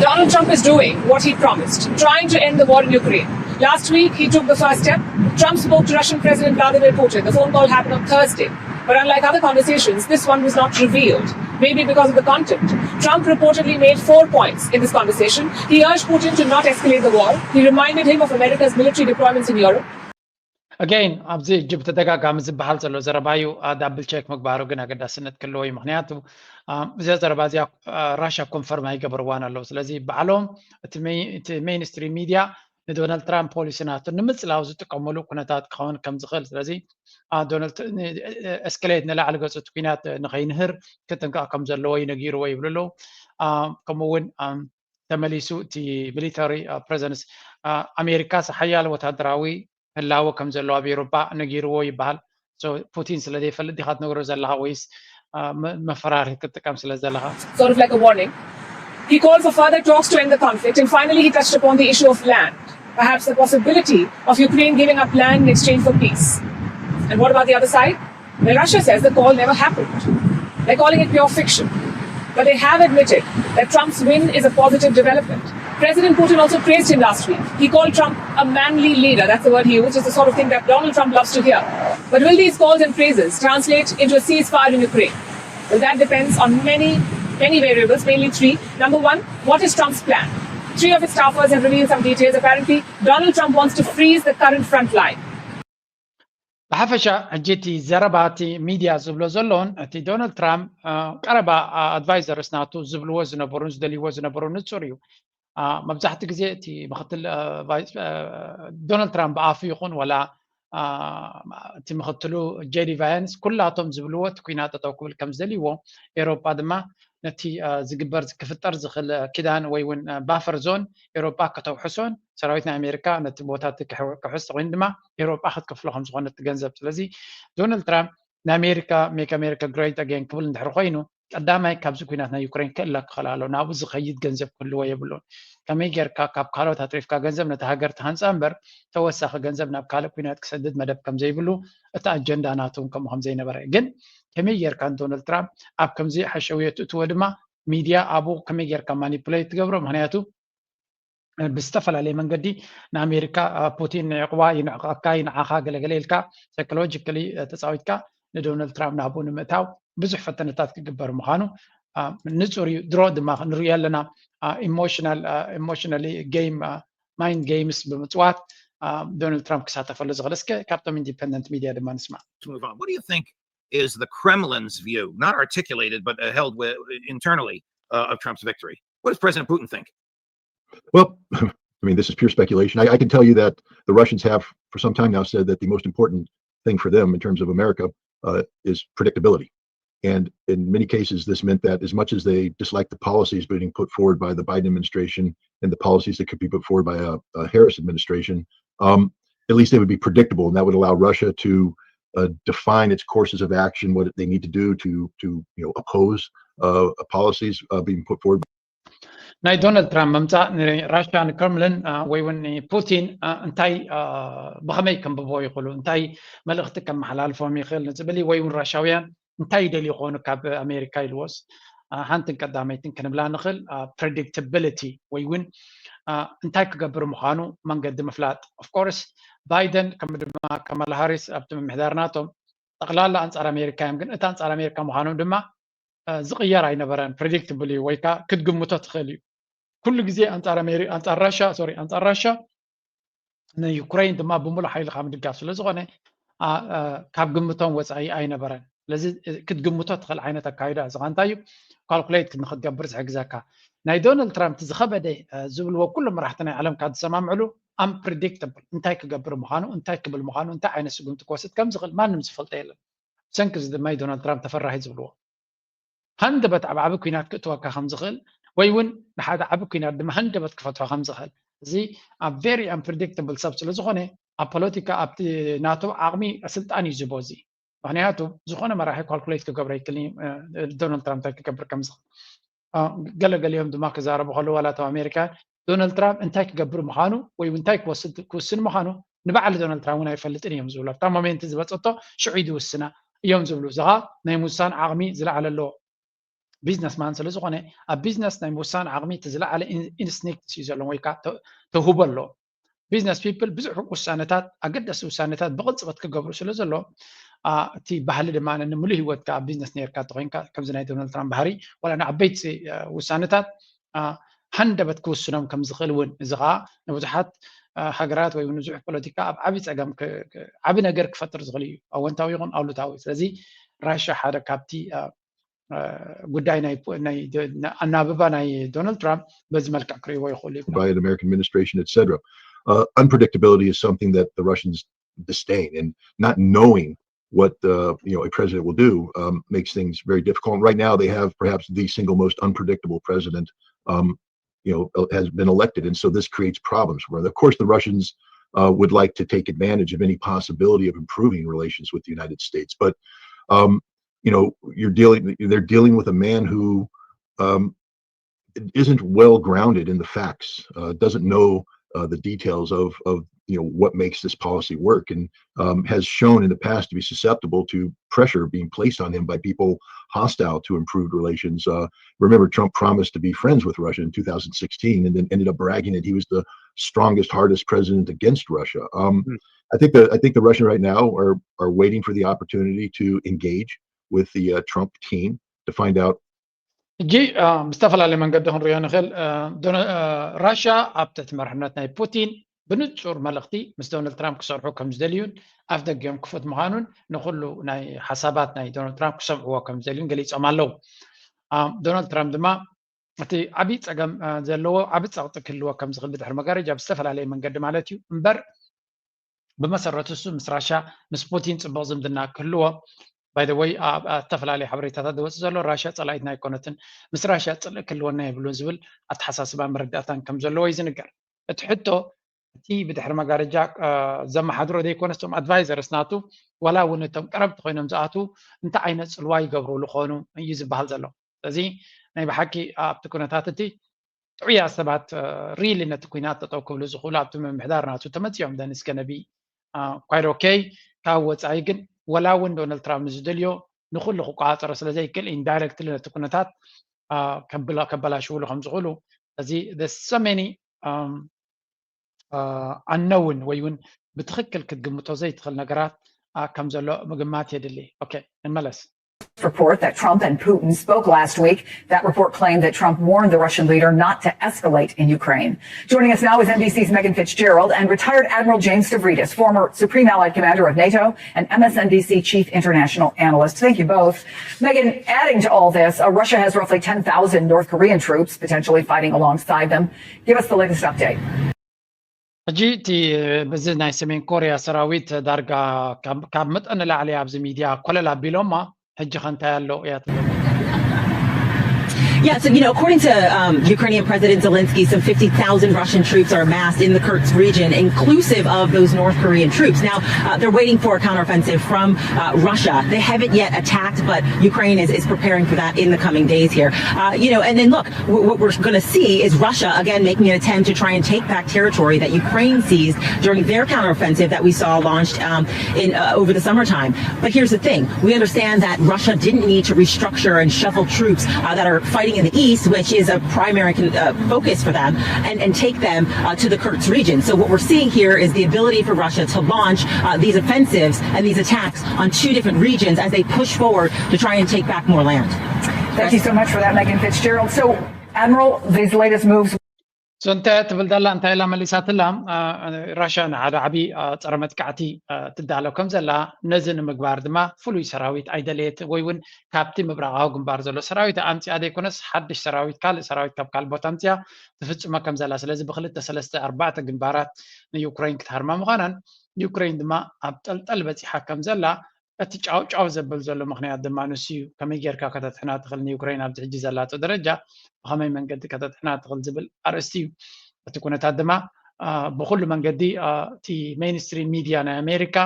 Donald Trump is doing what he promised, trying to end the war in Ukraine. Last week, he took the first step. Trump spoke to Russian President Vladimir Putin. The phone call happened on Thursday. But unlike other conversations, this one was not revealed. Maybe because of the content. Trump reportedly made four points in this conversation. He urged Putin to not escalate the war. He reminded him of America's military deployments in Europe. ኣገይን ኣብዚ ሕጂ ብተደጋጋሚ ዝበሃል ዘሎ ዘረባ እዩ። ዳብል ቸክ ምግባሩ ግን ኣገዳስነት ክህልዎ እዩ። ምክንያቱ እዚኣ ዘረባ እዚኣ ራሽያ ኮንፈርም ኣይገበርዋን ኣለዉ። ስለዚ ባዕሎም እቲ ሜይንስትሪም ሚድያ ንዶናልድ ትራምፕ ፖሊሲ ናቱ ንምፅላው ዝጥቀመሉ ኩነታት ክኸውን ከም ዝኽእል ስለዚ ኤስክሌት ንላዕሊ ገፁ እቲ ኩናት ንኸይንህር ክጥንቀቕ ከም ዘለዎ እዩ ነጊርዎ ይብሉ ኣለዉ። ከምኡ እውን ተመሊሱ እቲ ሚሊተሪ ፕሬዘንስ ኣሜሪካስ ሓያል ወታደራዊ ህላወ ከም ዘሎ ኣብ ኤውሮጳ ነጊርዎ ይበሃል። ፑቲን ስለ ዘይፈልጥ ዲኻ ትነግሮ ዘለኻ ወይስ መፈራርሂ ክትጥቀም ስለ ዘለኻ? Sort of like a warning. He called for further talks to end the conflict, and finally, he touched upon the issue of land, perhaps the possibility of Ukraine giving up land in exchange for peace. And what about the other side? Well, Russia says the call never happened. They're calling it pure fiction. But they have admitted that Trump's win is a positive development. President Putin also praised him last week. He called Trump a manly leader. That's the word he used. It's the sort of thing that Donald Trump loves to hear. But will these calls and praises translate into a ceasefire in Ukraine? Well, that depends on many, many variables, mainly three. Number one, what is Trump's plan? Three of his staffers have revealed some details. Apparently, Donald Trump wants to freeze the current front line. ብሓፈሻ ሕጂ እቲ ዘረባ እቲ ሚድያ ዝብሎ ዘለውን እቲ ዶናልድ ትራምፕ ቀረባ ኣድቫይዘርስ ናቱ ዝብልዎ ዝነበሩን ዝደልይዎ ዝነበሩ ንፁር እዩ። መብዛሕትኡ ግዜ እቲ ምክትል ዶናልድ ትራምፕ ብኣፉ ይኹን ወላ እቲ ምክትሉ ጄዲ ቫንስ ኩላቶም ዝብልዎ እቲ ኩናት ጠጠው ክብል ከም ዝደልይዎ፣ ኤሮጳ ድማ ነቲ ዝግበር ክፍጠር ዝኽእል ኪዳን ወይ እውን ባፈር ዞን ኤሮጳ ከተውሕሶን ሰራዊት ናይ ኣሜሪካ ነቲ ቦታ ክሕስ ኮይኑ ድማ ኤሮጳ ክትከፍሎ ከም ዝኾነ እቲ ገንዘብ። ስለዚ ዶናልድ ትራምፕ ናይ ኣሜሪካ make America great again ክብል እንድሕር ኮይኑ ቀዳማይ ካብዚ ኩናት ናይ ዩክሬን ክእለ ክኽእል ኣሎ። ናብኡ ዝኸይድ ገንዘብ ክህልዎ የብሉን። ከመይ ጌርካ ካብ ካልኦት ኣትሪፍካ ገንዘብ ነቲ ሃገር ትሃንፃ እምበር ተወሳኺ ገንዘብ ናብ ካልእ ኩናት ክሰድድ መደብ ከም ዘይብሉ እቲ ኣጀንዳ ናቱ እውን ከምኡ ከም ዘይነበረ ግን ከመይ ጌርካ ንዶናልድ ትራምፕ ኣብ ከምዚ ሓሸውየ ትእትዎ ድማ ሚድያ ኣብኡ ከመይ ጌርካ ማኒፕሌት ትገብሮ ምክንያቱ ብዝተፈላለየ መንገዲ ንኣሜሪካ ፑቲን ንዕቕባ ይንዕቐካ ይንዓኻ ገለገለ ኢልካ ሳይኮሎጂካሊ ተፃዊትካ ንዶናልድ ትራምፕ ናብኡ ንምእታው ብዙሕ ፈተነታት ክግበር ምዃኑ ንፁር እዩ። ድሮ ድማ ንሪኦ ኣለና። ኢሞሽናል ኢሞሽናሊ ጌም ማይንድ ጌምስ ብምፅዋት ዶናልድ ትራምፕ ክሳተፈሉ ዝኽእል። እስከ ካብቶም ኢንዲፐንደንት ሚድያ ድማ ንስማዕ። What do you think is the Kremlin's view, not articulated but uh, held with, internally, uh, of Trump's victory? What does President Putin think? Well, I mean, this is pure speculation. I, I can tell you that the Russians have, for some time now, said that the most important thing for them in terms of America uh, is predictability. And in many cases, this meant that as much as they disliked the policies being put forward by the Biden administration and the policies that could be put forward by a, a Harris administration, um, at least they would be predictable, and that would allow Russia to uh, define its courses of action, what they need to do to to you know oppose uh, policies uh, being put forward. ናይ ዶናልድ ትራምፕ ምምፃእ ንራሽያ ንክረምልን ወይ እውን ንፑቲን እንታይ ብኸመይ ከንብቦ ይኽእሉ እንታይ መልእኽቲ ከመሓላልፎም ይኽእል ንዝብል ወይ እውን ራሽያውያን እንታይ ይደልዩ ይኾኑ ካብ ኣሜሪካ ኢልዎስ ሓንትን ቀዳመይትን ክንብላ ንኽእል ፕሬዲክታብሊቲ ወይ እውን እንታይ ክገብር ምዃኑ መንገዲ ምፍላጥ ኦፍኮርስ ባይደን ከም ድማ ከማላ ሃሪስ ኣብቲ ምምሕዳር ናቶም ጠቕላላ ኣንፃር ኣሜሪካ እዮም ግን እቲ ኣንፃር ኣሜሪካ ምዃኖም ድማ ዝቕየር ኣይነበረን ፕሬዲክታብል እዩ ወይ ከዓ ክትግምቶ ትኽእል እዩ ኩሉ ግዜ ኣንፃር ኣንፃር ራሻ ሶሪ ኣንፃር ራሻ ንዩክሬን ድማ ብምሉእ ሓይሊ ካብ ምድጋፍ ስለ ዝኾነ ካብ ግምቶም ወፃኢ ኣይነበረን ስለዚ ክትግምቶ ትኽእል ዓይነት ኣካይዳ እዚ እንታይ እዩ ካልኩሌት ንክትገብር ዝሕግዘካ ናይ ዶናልድ ትራምፕ ዝኸበደ ዝብልዎ ኩሉ መራሕቲ ናይ ዓለም ካብ ዝሰማምዕሉ ኣምፕሪዲክታብል እንታይ ክገብር ምዃኑ እንታይ ክብል ምዃኑ እንታይ ዓይነት ስጉምቲ ክወስድ ከም ዝኽእል ማንም ዝፈልጦ የለን ብሰንኪ እዚ ድማ ዶናልድ ትራምፕ ተፈራሂ ዝብልዎ ሃንደበት ኣብ ዓቢ ኩናት ክእትወካ ከም ዝኽእል ወይ እውን ንሓደ ዓቢ ኩናት ድማ ሃንደበት ክፈትሖ ከም ዝኽእል እዚ ኣብ ቨሪ ኣምፕሪዲክታብል ሰብ ስለ ዝኾነ ኣብ ፖለቲካ ኣብቲ ናቶ ዓቕሚ ስልጣን እዩ ዝቦ እዚ ምክንያቱ ዝኾነ መራሒ ካልኩሌት ክገብረ ይክእል ዶናልድ ትራምፕ እንታይ ክገብር ከም ዝኽእል ገለገሊኦም ድማ ክዛረቡ ከለዉ ዋላ ኣብ ኣሜሪካ ዶናልድ ትራምፕ እንታይ ክገብር ምዃኑ ወይ እንታይ ክወስድ ክውስን ምዃኑ ንበዓል ዶናልድ ትራምፕ እውን ኣይፈልጥን እዮም ዝብሉ ኣብታ ሞሜንት ዝበፀቶ ሽዑ ዝውስና እዮም ዝብሉ እዚ ናይ ምውሳን ዓቕሚ ዝለዓለ ኣለዎ ቢዝነስማን ስለ ዝኾነ ኣብ ቢዝነስ ናይ ምውሳን ዓቕሚ እቲ ዝለዓለ ኢንስቲንክት እዩ ዘለዎም ወይ ከዓ ተውህቦ ኣለዎም ቢዝነስ ፒፕል ብዙሕ ውሳነታት ኣገደሲ ውሳነታት ብቕልፅበት ክገብሩ ስለ ዘሎ እቲ ባህሊ ድማ ንምሉእ ሂወትካ ኣብ ቢዝነስ ነርካ ተኮይንካ ከምዚ ናይ ዶናልድ ትራምፕ ባህሪ ዋላ ንዓበይቲ ውሳነታት ሃንደበት ክውስኖም ከም ዝኽእል እውን እዚ ከዓ ንብዙሓት ሃገራት ወይ ብዙሕ ፖለቲካ ኣብ ዓብዪ ፀገም ዓብዪ ነገር ክፈጥር ዝኽእል እዩ ኣወንታዊ ይኹን ኣሉታዊ ስለዚ ራሻ ሓደ ካብቲ ጉዳይ ናይ ኣናብባ ናይ ዶናልድ ትራምፕ በዚ መልክዕ ክርእይዎ ይኽእሉ ይብሉ by an American administration, et cetera. Uh, unpredictability is something that the Russians disdain, and not knowing what uh, you know a president will do um, makes things very difficult. And right now, they have perhaps the single most unpredictable president um, you know uh, has been elected, and so this creates problems for them. Of course, the Russians uh, would like to take advantage of any possibility of improving relations with the United States, but um, you know you're dealing they're dealing with a man who um, isn't well grounded in the facts, uh, doesn't know uh, the details of, of you know, what makes this policy work, and um, has shown in the past to be susceptible to pressure being placed on him by people hostile to improved relations. Uh, remember, Trump promised to be friends with Russia in two thousand sixteen, and then ended up bragging that he was the strongest, hardest president against Russia. Um, I think the I think the Russians right now are are waiting for the opportunity to engage with the uh, Trump team to find out. ሕጂ ብዝተፈላለየ መንገዲ ክንሪኦ ንኽእል። ራሽያ ኣብ ትሕቲ መርሕነት ናይ ፑቲን ብንጹር መልእኽቲ ምስ ዶናልድ ትራምፕ ክሰርሑ ከም ዝደልዩን ኣፍ ደጊኦም ክፉት ምዃኑን ንኹሉ ናይ ሓሳባት ናይ ዶናልድ ትራምፕ ክሰምዕዎ ከም ዝደልዩን ገሊጾም ኣለዉ። ዶናልድ ትራምፕ ድማ እቲ ዓብዪ ጸገም ዘለዎ ዓብዪ ጸቕጢ ክህልዎ ከም ዝኽእል ብድሕሪ መጋረጃ ብዝተፈላለየ መንገዲ ማለት እዩ እምበር ብመሰረቱ እሱ ምስ ራሻ ምስ ፑቲን ጽቡቕ ዝምድና ክህልዎ ባይደወይ ኣብ ዝተፈላለዩ ሓበሬታታት ዝወፅእ ዘሎ ራሽያ ፀላኢትና ኣይኮነትን ምስ ራሽያ ፅልእ ክህልወና የብሉን ዝብል ኣተሓሳስባ መረዳእታን ከም ዘለዎ እዩ ዝንገር። እቲ ሕቶ እቲ ብድሕሪ መጋረጃ ዘመሓድሮ ዘይኮነስ እቶም ኣድቫይዘርስ ናቱ ዋላ እውን እቶም ቀረብቲ ኮይኖም ዝኣትዉ እንታይ ዓይነት ፅልዋ ይገብርሉ ኾኑ እዩ ዝበሃል ዘሎ። ስለዚ ናይ ብሓቂ ኣብቲ ኩነታት እቲ ጥዑያት ሰባት really ነቲ ኩናት ጠጠው ክብሉ ዝኽእሉ ኣብቲ ምምሕዳር ናቱ ተመፂኦም then it's gonna be quite okay። ካብ ወፃኢ ግን ወላ እውን ዶናልድ ትራምፕ ንዝደልዮ ንኩሉ ክቆፃፀሮ ስለዘይክእል indirectly ነቲ ኩነታት ከበላሽውሉ ከም ዝኽእሉ እዚ so many unknown ወይ እውን ብትኽክል ክትግምቶ ዘይትኽእል ነገራት ከም ዘሎ ምግማት የድሊ። Okay፣ ንመለስ። Report that Trump and Putin spoke last week. That report claimed that Trump warned the Russian leader not to escalate in Ukraine. Joining us now is N B C's Megan Fitzgerald and retired Admiral James Stavridis, former Supreme Allied Commander of NATO and M S N B C chief international analyst. Thank you both. Megan, adding to all this, uh, Russia has roughly ten thousand North Korean troops potentially fighting alongside them. Give us the latest update. ሕጂ እቲ በዚ ናይ ሰሜን ኮርያ ሰራዊት ዳርጋ ካብ መጠን ንላዕሊ ኣብዚ ሚድያ ኮለል ኣቢሎማ ሕጂ ከ እንታይ ኣሎ እያ ትብል? Yeah, so you know, according to um, Ukrainian President Zelensky, some fifty thousand Russian troops are amassed in the Kursk region, inclusive of those North Korean troops. Now, uh, they're waiting for a counteroffensive from uh, Russia. They haven't yet attacked, but Ukraine is, is preparing for that in the coming days here. Uh, you know, and then look, what we're going to see is Russia again making an attempt to try and take back territory that Ukraine seized during their counteroffensive that we saw launched um, in uh, over the summertime. But here's the thing: we understand that Russia didn't need to restructure and shuffle troops uh, that are fighting in the east, which is a primary uh, focus for them, and, and take them uh, to the Kursk region. So what we're seeing here is the ability for Russia to launch uh, these offensives and these attacks on two different regions as they push forward to try and take back more land. Thank you so much for that, Megan Fitzgerald. So, Admiral, these latest moves. So እንታይ ትብል ዘላ እንታይ ኢላ መሊሳትላ? ራሽያ ንሓደ ዓብዪ ፀረ መጥቃዕቲ ትዳሎ ከም ዘላ ነዚ ንምግባር ድማ ፍሉይ ሰራዊት ኣይደለየት ወይ እውን ካብቲ ምብራቓዊ ግንባር ዘሎ ሰራዊት ኣምፅኣ ዘይኮነስ ሓድሽ ሰራዊት ካልእ ሰራዊት ካብ ካልእ ቦታ ኣምፅኣ ትፍፅሞ ከም ዘላ ስለዚ ብክልተ ሰለስተ ኣርባዕተ ግንባራት ንዩክሬን ክትሃርማ ምዃናን ዩክሬን ድማ ኣብ ጠልጠል በፂሓ ከም ዘላ እቲ ጫው ጫው ዘብል ዘሎ ምኽንያት ድማ ንሱ እዩ። ከመይ ጌርካ ከተጥሕና ትኽእል ንዩክሬን ኣብዚ ሕጂ ዘላቶ ደረጃ ብኸመይ መንገዲ ከተጥሕና ትኽእል ዝብል ኣርእስቲ እዩ። እቲ ኩነታት ድማ ብኩሉ መንገዲ እቲ ሜይንስትሪም ሚድያ ናይ ኣሜሪካ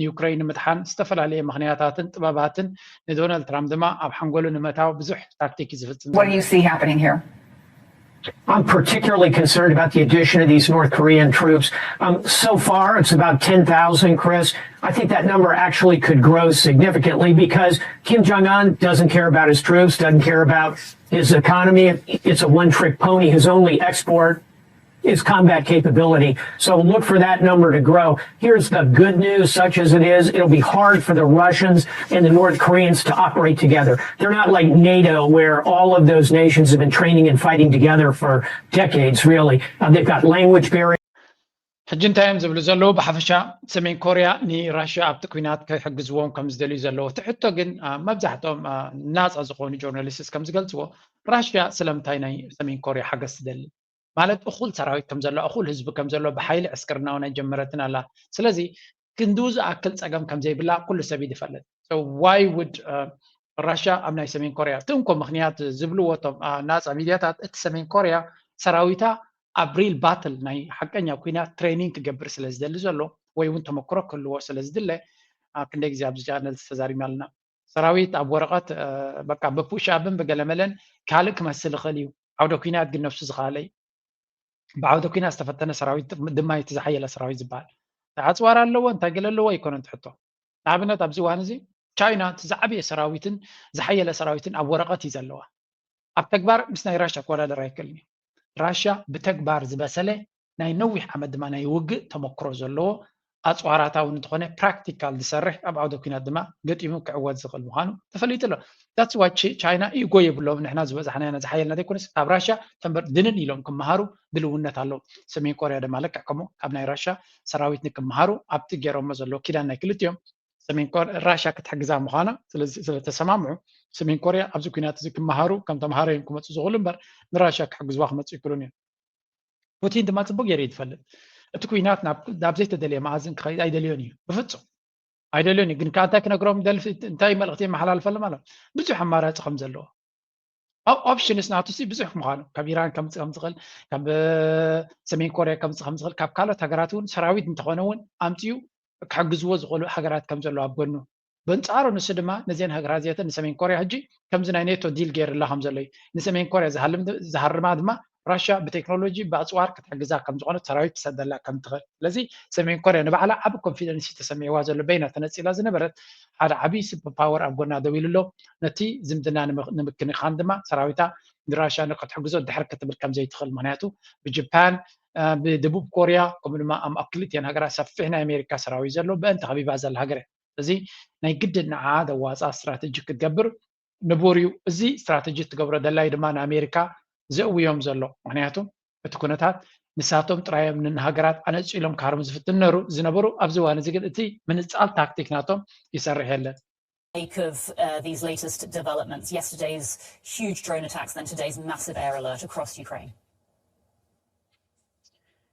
ንዩክሬን ንምድሓን ዝተፈላለየ ምኽንያታትን ጥበባትን ንዶናልድ ትራምፕ ድማ ኣብ ሓንጎሉ ንምእታው ብዙሕ ታክቲክ እዩ ዝፍፅም። What do you see happening here? I'm particularly concerned about the addition of these North Korean troops. Um, so far, it's about ten thousand, Chris. I think that number actually could grow significantly because Kim Jong un doesn't care about his troops, doesn't care about his economy. It's a one trick pony. His only export is combat capability. So look for that number to grow. Here's the good news, such as it is, it'll be hard for the Russians and the North Koreans to operate together. They're not like NATO, where all of those nations have been training and fighting together for decades, really. Uh, they've got language barriers. ሕጂ እንታይ እዮም ዝብሉ ዘለዉ? ብሓፈሻ ሰሜን ኮርያ ንራሽያ ኣብቲ ኩናት ክሕግዝዎም ከም ዝደልዩ ዘለዉ። እቲ ሕቶ ግን መብዛሕትኦም ናፃ ዝኾኑ ጆርናሊስትስ ከም ዝገልፅዎ ራሽያ ስለምንታይ ናይ ሰሜን ኮርያ ሓገዝ ትደሊ? ማለት እኹል ሰራዊት ከም ዘሎ እኹል ህዝቢ ከም ዘሎ ብሓይሊ ዕስክርና እውን ኣይጀመረትን ኣላ። ስለዚ ክንድኡ ዝኣክል ፀገም ከም ዘይብላ ኩሉ ሰብ እዩ ዝፈልጥ። ዋይ ውድ ራሽያ ኣብ ናይ ሰሜን ኮርያ እቲ እንኮ ምኽንያት ዝብልዎ እቶም ናፃ ሚድያታት እቲ ሰሜን ኮርያ ሰራዊታ ኣብ ሪል ባትል ናይ ሓቀኛ ኩናት ትሬኒንግ ክገብር ስለ ዝደሊ ዘሎ ወይ እውን ተመክሮ ክህልዎ ስለ ዝድለ ክንደይ ግዜ ኣብዚ ቻነል ተዛሪብና ኣለና። ሰራዊት ኣብ ወረቐት በቃ ብፑሽ ኣብን ብገለመለን ካልእ ክመስል ይኽእል እዩ። ዓውደ ኩናት ግን ነብሱ ዝኸኣለ እዩ። ብዓውደ ኲናት ዝተፈተነ ሰራዊት ድማ እቲ ዝሓየለ ሰራዊት ዝበሃል። ኣፅዋር ኣለዎ እንታይ ገለ ኣለዎ ኣይኮነን ትሕቶ። ንኣብነት ኣብዚ እዋን እዚ ቻይና እቲ ዝዓበየ ሰራዊትን ዝሓየለ ሰራዊትን ኣብ ወረቐት እዩ ዘለዋ። ኣብ ተግባር ምስ ናይ ራሻ ክወዳደር ኣይክእልን እዩ። ራሻ ብተግባር ዝበሰለ ናይ ነዊሕ ዓመት ድማ ናይ ውግእ ተመክሮ ዘለዎ ኣፅዋራታ እውን እንተኾነ ፕራክቲካል ዝሰርሕ ኣብ ዓውደ ኲናት ድማ ገጢሙ ክዕወት ዝኽእል ምዃኑ ተፈሊጡ ኣሎ። ዳትስ ዋይ ቻይና ኢጎ የብሎም። ንሕና ዝበዛሕና ኢና ዝሓየልና ዘይኮነስ ካብ ራሻ ተንበር ድንን ኢሎም ክመሃሩ ድልውነት ኣለዎም። ሰሜን ኮርያ ድማ ልክዕ ከምኡ ካብ ናይ ራሻ ሰራዊት ንክመሃሩ ኣብቲ ገይሮሞ ዘሎ ኪዳን ናይ ክልቲኦም ሰሜን ኮር ራሻ ክትሕግዛ ምዃና ስለተሰማምዑ ሰሜን ኮርያ ኣብዚ ኩናት እዚ ክመሃሩ ከም ተምሃሮ እዮም ክመፁ ዝኽእሉ እምበር ንራሻ ክሕግዝዋ ክመፁ ይክሉን እዮም። ፑቲን ድማ ፅቡቅ ገይሩ እዩ ዝፈልጥ። እቲ ኩናት ናብ ዘይተደለየ መኣዝን ክኸይድ ኣይደልዮን እዩ ብፍፁም ኣይደልዮን እዩ። ግን ከዓ እንታይ ክነግሮም ደልፊ እንታይ መልእክቲ የመሓላልፈሎም ኣሎ ብዙሕ ኣማራፂ ከም ዘለዎ ኦፕሽንስ ናቱ ሲ ብዙሕ ምዃኑ ካብ ኢራን ከምፅእ ከም ዝኽእል ካብ ሰሜን ኮርያ ከምፅእ ከም ዝኽእል ካብ ካልኦት ሃገራት እውን ሰራዊት እንተኾነ እውን ኣምፅኡ ክሕግዝዎ ዝኽእሉ ሃገራት ከም ዘለዉ ኣብ ጎኑ በንፃሩ ንሱ ድማ ነዚአን ሃገራት እዚአተን ንሰሜን ኮርያ ሕጂ ከምዚ ናይ ኔቶ ዲል ገይርላ ከም ዘሎ እዩ ንሰሜን ኮርያ ዝሃርማ ድማ ራሽያ ብቴክኖሎጂ ብኣፅዋር ክትሕግዛ ከም ዝኾነት ሰራዊት ትሰደላ ከም ትኽእል ስለዚ ሰሜን ኮርያ ንባዕላ ዓብ ኮንፊደንስ ተሰሚዕዋ ዘሎ በይና ተነፂላ ዝነበረት ሓደ ዓብዪ ሱፐር ፓወር ኣብ ጎና ደው ኢሉ ኣሎ። ነቲ ዝምድና ንምክንኻን ድማ ሰራዊታ ንራሽያ ንክትሕግዞ ድሕር ክትብል ከም ዘይትኽእል ምክንያቱ ብጅፓን ብደቡብ ኮርያ ከምኡ ድማ ኣብ ክልቲኤን ሃገራት ሰፊሕ ናይ ኣሜሪካ ሰራዊት ዘሎ ብአን ተኸቢባ ዘላ ሃገር እያ። እዚ ናይ ግድን ንዓ ደዋፃ ስትራተጂ ክትገብር ንቡር እዩ። እዚ ስትራተጂ ትገብሮ ደላይ ድማ ንኣሜሪካ ዘእውዮም ዘሎ ምክንያቱ እቲ ኩነታት ንሳቶም ጥራዮም ንንሃገራት ኣነፂሎም ክሃርሙ ዝፍትን ነሩ ዝነበሩ ኣብዚ እዋን እዚ ግን እቲ ምንፃል ታክቲክ ናቶም ይሰርሕ የለን። Make of uh, these latest developments, yesterday's huge drone attacks, then today's massive air alert across Ukraine?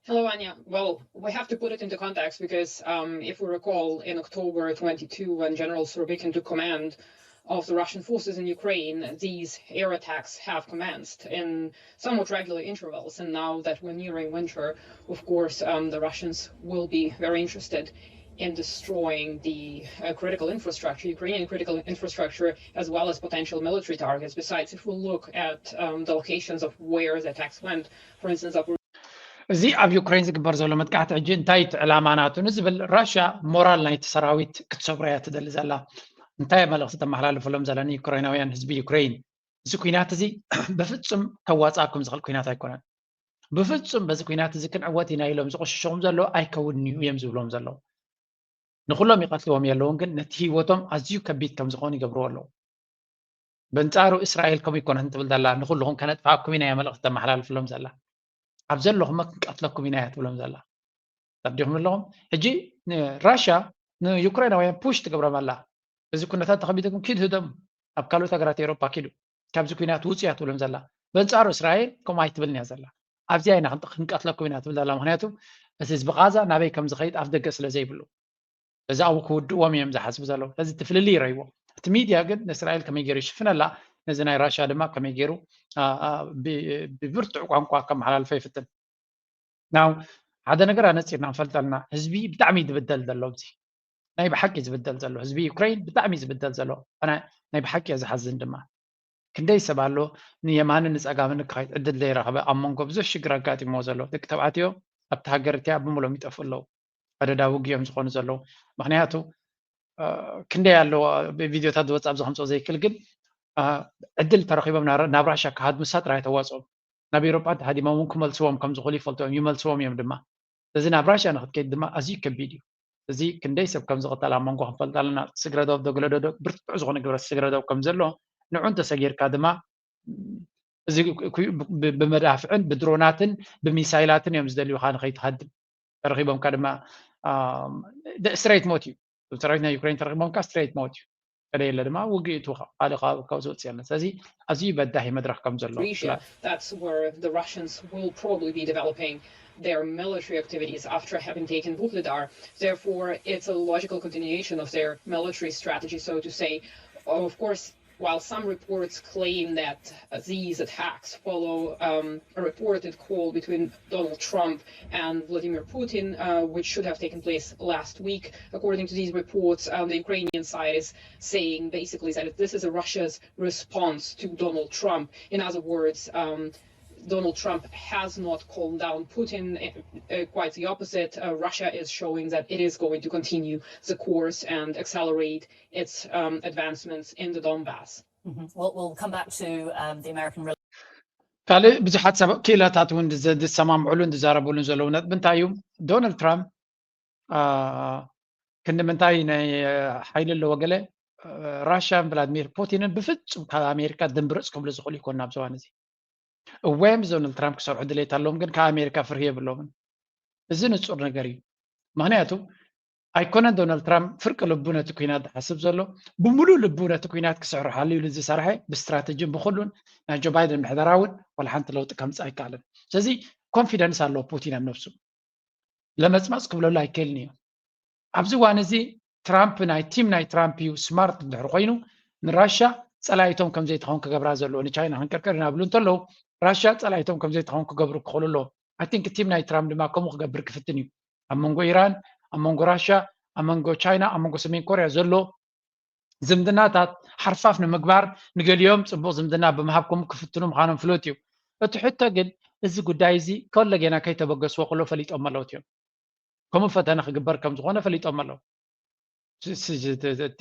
Hello, Anya. Well, we have to put it into context because um, if we recall, in October twenty-two, when General Surovikin took command of the Russian forces in Ukraine, these air attacks have commenced in somewhat regular intervals. And now that we're nearing winter, of course, um, the Russians will be very interested in destroying the uh, critical infrastructure, Ukrainian critical infrastructure, as well as potential military targets. Besides, if we look at um, the locations of where the attacks went, for instance, እዚ ኣብ ዩክሬን ዝግበር ዘሎ መጥቃዕቲ ሕጂ እንታይ እቲ ዕላማ ናቱ ንዝብል ራሽያ ሞራል ናይቲ ሰራዊት ክትሰብሮ እያ ትደሊ ዘላ እንታይ መልእክቲ ተመሓላልፈሎም ዘላ ንዩክሬናውያን ህዝቢ ዩክሬን እዚ ኩናት እዚ ብፍፁም ከዋፃኩም ዝኽእል ኩናት ኣይኮነን ብፍፁም በዚ ኩናት እዚ ክንዕወት ኢና ኢሎም ዝቆሽሾም ዘሎ ኣይከውንዩ እዮም ዝብሎም ዘለዉ ንኩሎም ይቀትልዎም የለውን ግን ነቲ ህይወቶም ኣዝዩ ከቢድ ከም ዝኾኑ ይገብርዎ ኣለዉ በንፃሩ እስራኤል ከምኡ ይኮነት እንትብል ዘላ ንኩልኹም ከነጥፋኩም ኢና እያ መልእክቲ ተመሓላልፍሎም ዘላ ኣብ ዘለኹም ክንቀትለኩም ኢና እያ ትብሎም ዘላ ተርዲኹም ኣለኹም ሕጂ ራሽያ ንዩክሬናውያን ፑሽ ትገብሮም ኣላ እዚ ኩነታት ተኸቢድኩም ኪድ ህደሙ ኣብ ካልኦት ሃገራት ኤሮፓ ኪዱ ካብዚ ኩናት ውፅያ ትብሎም ዘላ በንፃሩ እስራኤል ከምኡ ኣይትብልን እያ ዘላ ኣብዚኣ ኢና ክንቀትለኩም ኢና ትብል ዘላ ምክንያቱ እቲ ህዝቢ ቃዛ ናበይ ከም ዝኸይድ ኣፍ ደገ ስለ ዘይብሉ እዚ ኣብኡ ክውድእዎም እዮም ዝሓስቡ ዘለዉ ስለዚ እቲ ፍልልይ ይረይዎ እቲ ሚድያ ግን ንእስራኤል ከመይ ገይሩ ይሽፍነላ ነዚ ናይ ራሽያ ድማ ከመይ ገይሩ ብብርቱዕ ቋንቋ ከመሓላልፎ ይፍትን ናው ሓደ ነገር ኣነፂርና ንፈልጠልና ህዝቢ ብጣዕሚ ዝብደል ዘሎ እዚ ናይ ብሓቂ ዝብደል ዘሎ ህዝቢ ዩክሬን ብጣዕሚ ዝብደል ዘሎ ናይ ብሓቂ እየ ዝሓዝን ድማ ክንደይ ሰብ ኣሎ ንየማንን ንፀጋምን ክኸይድ ዕድል ዘይረኸበ ኣብ መንጎ ብዙሕ ሽግር ኣጋጢሞ ዘሎ ደቂ ተባዕትዮ ኣብቲ ሃገር እቲኣ ብምሎም ይጠፍኡ ኣለዉ ኣደዳ ውግዮም ዝኾኑ ዘለዉ ምክንያቱ ክንደይ ኣለዎ ቪድዮታት ዝወፅእ ኣብዚ ከምፅኦ ዘይክእል ግን ዕድል ተረኪቦም ናብ ራሻ ክሃድሙሳ ጥራይ ተዋፅኦም ናብ ኤሮጳ ተሃዲሞም እውን ክመልስዎም ከም ዝኽእሉ ይፈልጡ እዮም ይመልስዎም እዮም ድማ እዚ ናብ ራሽያ ንክትከይድ ድማ ኣዝዩ ከቢድ እዩ እዚ ክንደይ ሰብ ከም ዝቕተል ኣብ መንጎ ክንፈልጥ ኣለና ስግረዶብ ዶ ገለዶዶ ብርቱዕ ዝኾነ ግብረ ስግረዶብ ከም ዘሎ ንዑ እንተሰጊርካ ድማ እዚ ብመዳፍዕን ብድሮናትን ብሚሳይላትን እዮም ዝደልዩካ ንከይትሃድም ተረኪቦምካ ድማ ስትሬት ሞት እዩ ሰራዊት ናይ ዩክሬን ተረኪቦምካ ስትሬት ሞት እዩ ከደየለ ድማ ውግእ ይትውካ ካልእ ከባቢ ካብ ዝወፅእ የለን ስለዚ ኣዝዩ በዳሂ መድረክ ከም ዘሎ That's where the Russians will probably be developing their military activities after having taken Vuhledar. Therefore, it's a logical continuation of their military strategy, so to say. Of course, while some reports claim that uh, these attacks follow um, a reported call between Donald Trump and Vladimir Putin, uh, which should have taken place last week. According to these reports, um, the Ukrainian side is saying basically that this is Russia's response to Donald Trump. In other words, um, Donald Trump has not calmed down Putin. Uh, quite the opposite. Uh, Russia is showing that it is going to continue the course and accelerate its um, advancements in the Donbass. Mhm. We'll, we'll come back to um, the American. ካልእ ብዙሓት ሰብ ክኢላታት እውን ዝሰማምዑሉን ዝዛረቡሉን ዘለዉ ነጥቢ እንታይ እዩ? ዶናልድ ትራምፕ ክንዲ ምንታይ ናይ ሓይሊ ኣለዎ ገለ፣ ራሽያን ቭላድሚር ፑቲንን ብፍጹም ካብ ኣሜሪካ ድንብርፅ ክብሉ ዝኽእሉ ይኮኑ ኣብዚ እዋን እዚ። እወ፣ ምስ ዶናልድ ትራምፕ ክሰርሑ ድሌት ኣለዎም፣ ግን ካብ ኣሜሪካ ፍርሂ የብሎምን። እዚ ንፁር ነገር እዩ። ምክንያቱ ኣይኮነን ዶናልድ ትራምፕ ፍርቂ ልቡ ነቲ ኩናት ዝሓስብ ዘሎ፣ ብምሉእ ልቡ ነቲ ኩናት ክስርሓሉ ኢሉ ዝሰርሐ ብስትራተጂን ብኩሉን ናይ ጆ ባይደን ምሕደራ እውን ዋላ ሓንቲ ለውጢ ከምፅእ ኣይከኣልን። ስለዚ ኮንፊደንስ ኣለዎ ፑቲን ኣብ ነብሱ። ለመፅመፅ ክብለሉ ኣይክእልን እዩ። ኣብዚ እዋን እዚ ትራምፕ ናይ ቲም ናይ ትራምፕ እዩ ስማርት እንድሕር ኮይኑ ንራሻ ፀላኢቶም ከም ዘይትኸውን ክገብራ ዘለዎ ንቻይና ክንቅርቅር ኢና ብሉ እንተለዉ ራሻ ፀላኢቶም ከም ዘይትኸውን ክገብሩ ክኽእሉ ኣለዎም። ኣይ ቲንክ ቲም ናይ ትራምፕ ድማ ከምኡ ክገብር ክፍትን እዩ። ኣብ መንጎ ኢራን፣ ኣብ መንጎ ራሻ፣ ኣብ መንጎ ቻይና፣ ኣብ መንጎ ሰሜን ኮርያ ዘሎ ዝምድናታት ሓርፋፍ ንምግባር ንገሊኦም ፅቡቕ ዝምድና ብምሃብ ከምኡ ክፍትኑ ምዃኖም ፍሉጥ እዩ። እቲ ሕቶ ግን እዚ ጉዳይ እዚ ከሎ ጌና ከይተበገስዎ ከሎ ፈሊጦም ኣለውት እዮም። ከምኡ ፈተነ ክግበር ከም ዝኾነ ፈሊጦም ኣለዉ።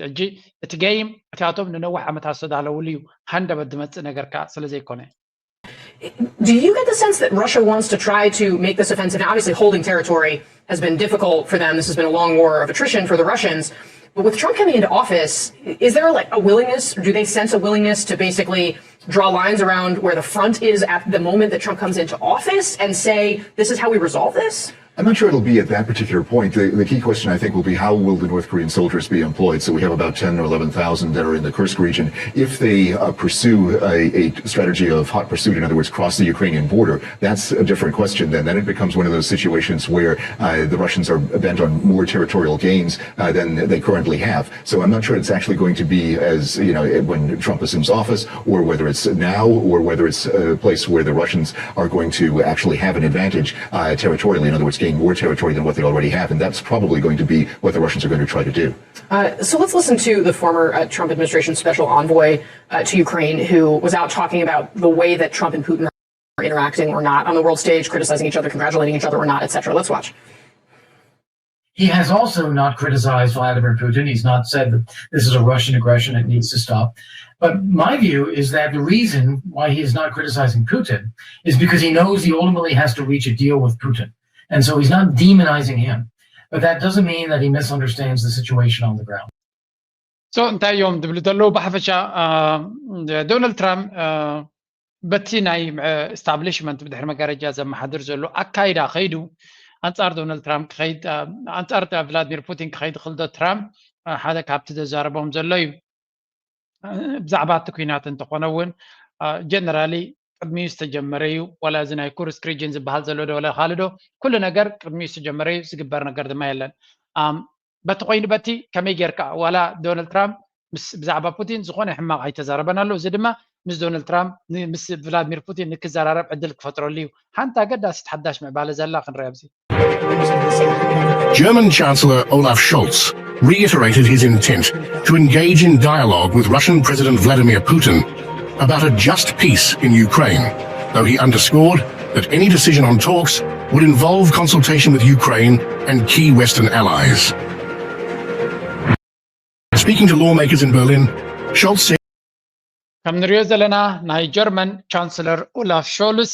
ሕጂ እቲ ገይም እቲኣቶም ንነዊሕ ዓመታት ዝተዳለውሉ እዩ። ሃንደበት ዝመፅእ ነገር ከዓ ስለ ዘይኮነ Do you get the sense that Russia wants to try to make this offensive? Now, obviously, holding territory has been difficult for them. This has been a long war of attrition for the Russians. But with Trump coming into office, is there like a willingness? Do they sense a willingness to basically draw lines around where the front is at the moment that Trump comes into office and say, "This is how we resolve this"? I'm not sure it'll be at that particular point. The, the key question, I think, will be how will the North Korean soldiers be employed? So we have about ten or eleven thousand that are in the Kursk region. If they uh, pursue a, a strategy of hot pursuit, in other words, cross the Ukrainian border, that's a different question. Then, then it becomes one of those situations where uh, the Russians are bent on more territorial gains uh, than they currently have. So I'm not sure it's actually going to be as, you know, when Trump assumes office, or whether it's now, or whether it's a place where the Russians are going to actually have an advantage uh, territorially, in other words, gain more territory than what they already have. And that's probably going to be what the Russians are going to try to do. Uh, so let's listen to the former uh, Trump administration special envoy uh, to Ukraine, who was out talking about the way that Trump and Putin are interacting or not on the world stage, criticizing each other, congratulating each other or not, et cetera. Let's watch. He has also not criticized Vladimir Putin. He's not said that this is a Russian aggression, it needs to stop. But my view is that the reason why he is not criticizing Putin is because he knows he ultimately has to reach a deal with Putin. And so he's not demonizing him. But that doesn't mean that he misunderstands the situation on the ground. So እንታይ እዮም ዝብሉ ዘለዉ? ብሓፈሻ ዶናልድ ትራምፕ በቲ ናይ ኤስታብሊሽመንት ብድሕሪ መጋረጃ ዘመሓድር ዘሎ ኣካይዳ ከይዱ ኣንፃር ዶናልድ ትራምፕ ክኸይድ ኣንፃር ቭላድሚር ፑቲን ክኸይድ ክልዶ ትራምፕ ሓደ ካብቲ ዘዛረቦም ዘሎ እዩ። ብዛዕባ እቲ ኩናት እንተኾነ እውን ጀነራሊ ቅድሚኡ ዝተጀመረ እዩ። ዋላ እዚ ናይ ኩርስክ ሪጅን ዝበሃል ዘሎ ዶ ወላ ካልእ ዶ ኩሉ ነገር ቅድሚኡ ዝተጀመረ እዩ። ዝግበር ነገር ድማ የለን። በቲ ኮይኑ በቲ ከመይ ጌርካ ዋላ ዶናልድ ትራምፕ ምስ ብዛዕባ ፑቲን ዝኾነ ሕማቕ ኣይተዛረበን ኣሎ። እዚ ድማ ምስ ዶናልድ ትራምፕ ምስ ቭላድሚር ፑቲን ንክዘራረብ ዕድል ክፈጥረሉ እዩ። ሓንቲ ኣገዳሲት ሓዳሽ ምዕባለ ዘላ ክንርኢ ኣብዚ። German Chancellor Olaf Scholz reiterated his intent to engage in dialogue with Russian President Vladimir Putin about a just peace in Ukraine, though he underscored that any decision on talks would involve consultation with Ukraine and key Western allies. Speaking to lawmakers in Berlin, Scholz said ከም ንሪኦ ዘለና ናይ ጀርመን ቻንስለር ኡላፍ ሾልስ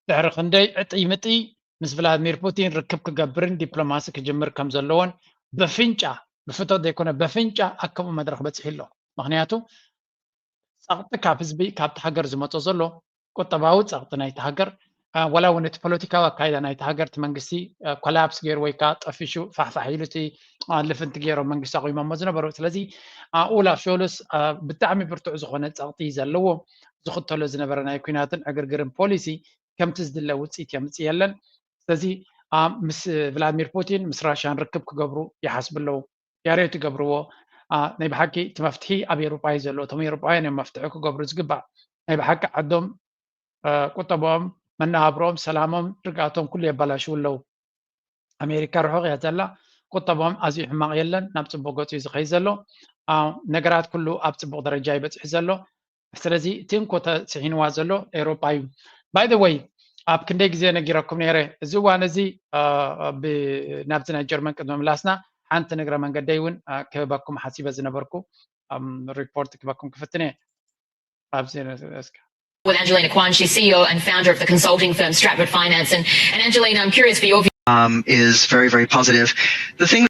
ድሕሪ ክንደይ ዕጥይ ምጥይ ምስ ቭላድሚር ፑቲን ርክብ ክገብርን ዲፕሎማሲ ክጅምር ከም ዘለዎን በፍንጫ ብፍቶት ዘይኮነ በፍንጫ ኣብ ከምኡ መድረኽ በፂሑ ኣሎ። ምክንያቱ ፀቕጢ ካብ ህዝቢ ካብቲ ሃገር ዝመፆ ዘሎ ቁጠባዊ ፀቕጢ ናይቲ ሃገር ዋላ እውን እቲ ፖለቲካዊ ኣካይዳ ናይቲ ሃገር እቲ መንግስቲ ኮላፕስ ገይሩ ወይ ከዓ ጠፊሹ ፋሕፋሕ ኢሉ እቲ ልፍንቲ ገይሮም መንግስቲ ኣቑሞሞ ዝነበሩ። ስለዚ ኡላፍ ሾልስ ብጣዕሚ ብርቱዕ ዝኾነ ፀቕጢ ዘለዎ ዝኽተሎ ዝነበረ ናይ ኩናትን ዕግርግርን ፖሊሲ ከምቲ ዝድለ ውፅኢት የምፅእ የለን። ስለዚ ምስ ቭላድሚር ፑቲን ምስ ራሽያን ርክብ ክገብሩ ይሓስቡ ኣለዉ። ያሬት ይገብርዎ። ናይ ብሓቂ እቲ መፍትሒ ኣብ ኤውሮጳ እዩ ዘሎ። እቶም ኤውሮጳውያን እዮም መፍትሒ ክገብሩ ዝግባእ። ናይ ብሓቂ ዓዶም ቁጠባኦም፣ መነባብሮኦም፣ ሰላሞም፣ ርግኣቶም ኩሉ የባላሽው ኣለዉ። ኣሜሪካ ርሑቕ እያ ዘላ። ቁጠባኦም ኣዝዩ ሕማቕ የለን፣ ናብ ጽቡቕ ገጹ እዩ ዝኸይድ ዘሎ። ነገራት ኩሉ ኣብ ጽቡቕ ደረጃ እዩ በጺሑ ዘሎ። ስለዚ እቲ እንኮ ተስሒንዋ ዘሎ ኤውሮጳ እዩ። By the way ኣብ ክንደይ ግዜ ነጊረኩም ነይረ። እዚ እዋን እዚ ናብዚ ናይ ጀርመን ቅድሚ ምላስና ሓንቲ ንግረ መንገደይ እውን ክህበኩም ሓሲበ ዝነበርኩ ሪፖርት ክህበኩም ክፍትን እየ። ኣብዚ እስከ with Angelina Kwan. She's C E O and founder of the consulting firm Stratford Finance. And, and Angelina, I'm curious for your view. Um, is very, very positive. The thing,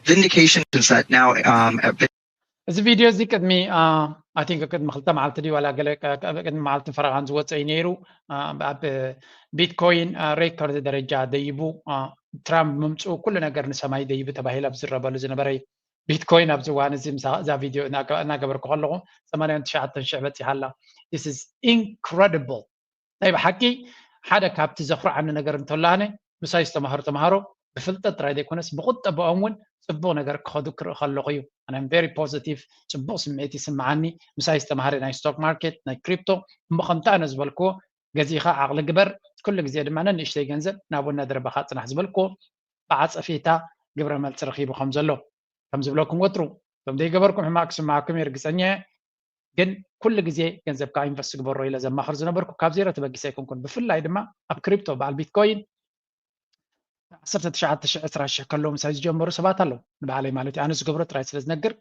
the indication is that now um, at እዚ ቪድዮ እዚ ቅድሚ I think ቅድሚ ክልተ መዓልቲ ድዩ ዋላ ገለ ቅድሚ መዓልቲ ፈረቓን ዝወፀ እዩ ነይሩ። ኣብ ቢትኮይን ሬኮርድ ደረጃ ደይቡ ትራምፕ ምምፅኡ ኩሉ ነገር ንሰማይ ደይቡ ተባሂሉ ኣብ ዝረበሉ ዝነበረ እዩ። ቢትኮይን ኣብዚ እዋን እዚ እዛ ቪድዮ እናገበርኩ ከለኹ ሰማንያን ትሽዓተን ሽሕ በፂሓ ኣላ። This is incredible። ናይ ብሓቂ ሓደ ካብቲ ዘኹርዓኒ ነገር እንተሎ ኣነ ምሳይ ዝተማሃሩ ተምሃሮ ብፍልጠት ጥራይ ዘይኮነስ ብቁጠብኦም እውን ፅቡቕ ነገር ክኸዱ ክርኢ ከለኹ እዩ። ኣነ very positive፣ ፅቡቕ ስምዒት ይስምዓኒ። ምሳይ ዝተማሃረ ናይ ስቶክ ማርኬት ናይ ክሪፕቶ እሞ ከምቲ ኣነ ዝበልክዎ ገዚእኻ ዓቕሊ ግበር፣ ኩሉ ግዜ ድማ ነንእሽተይ ገንዘብ ናብ ወና ደረባኻ ፅናሕ ዝበልክዎ ብዓፀፌታ ግብረ መልሲ ረኺቡ ከም ዘሎ ከም ዝብለኩም ወትሩ እቶም ዘይገበርኩም ሕማቅ ክስማዕኩም እየ ርግፀኛ እየ። ግን ኩሉ ግዜ ገንዘብካ ኢንቨስት ግበሮ ኢለ ዘማኽር ዝነበርኩ ካብ ዜሮ ተበጊሰ ኣይኮንኩን። ብፍላይ ድማ ኣብ ክሪፕቶ በዓል ቢትኮይን ዓሰርተ ትሽዓተ ሽሕ ዕስራ ሽሕ ከለዉ ምሳይ ዝጀመሩ ሰባት ኣለዉ ንባዕለይ ማለት እዩ። ኣነ ዝገብሮ ጥራይ ስለ ዝነግር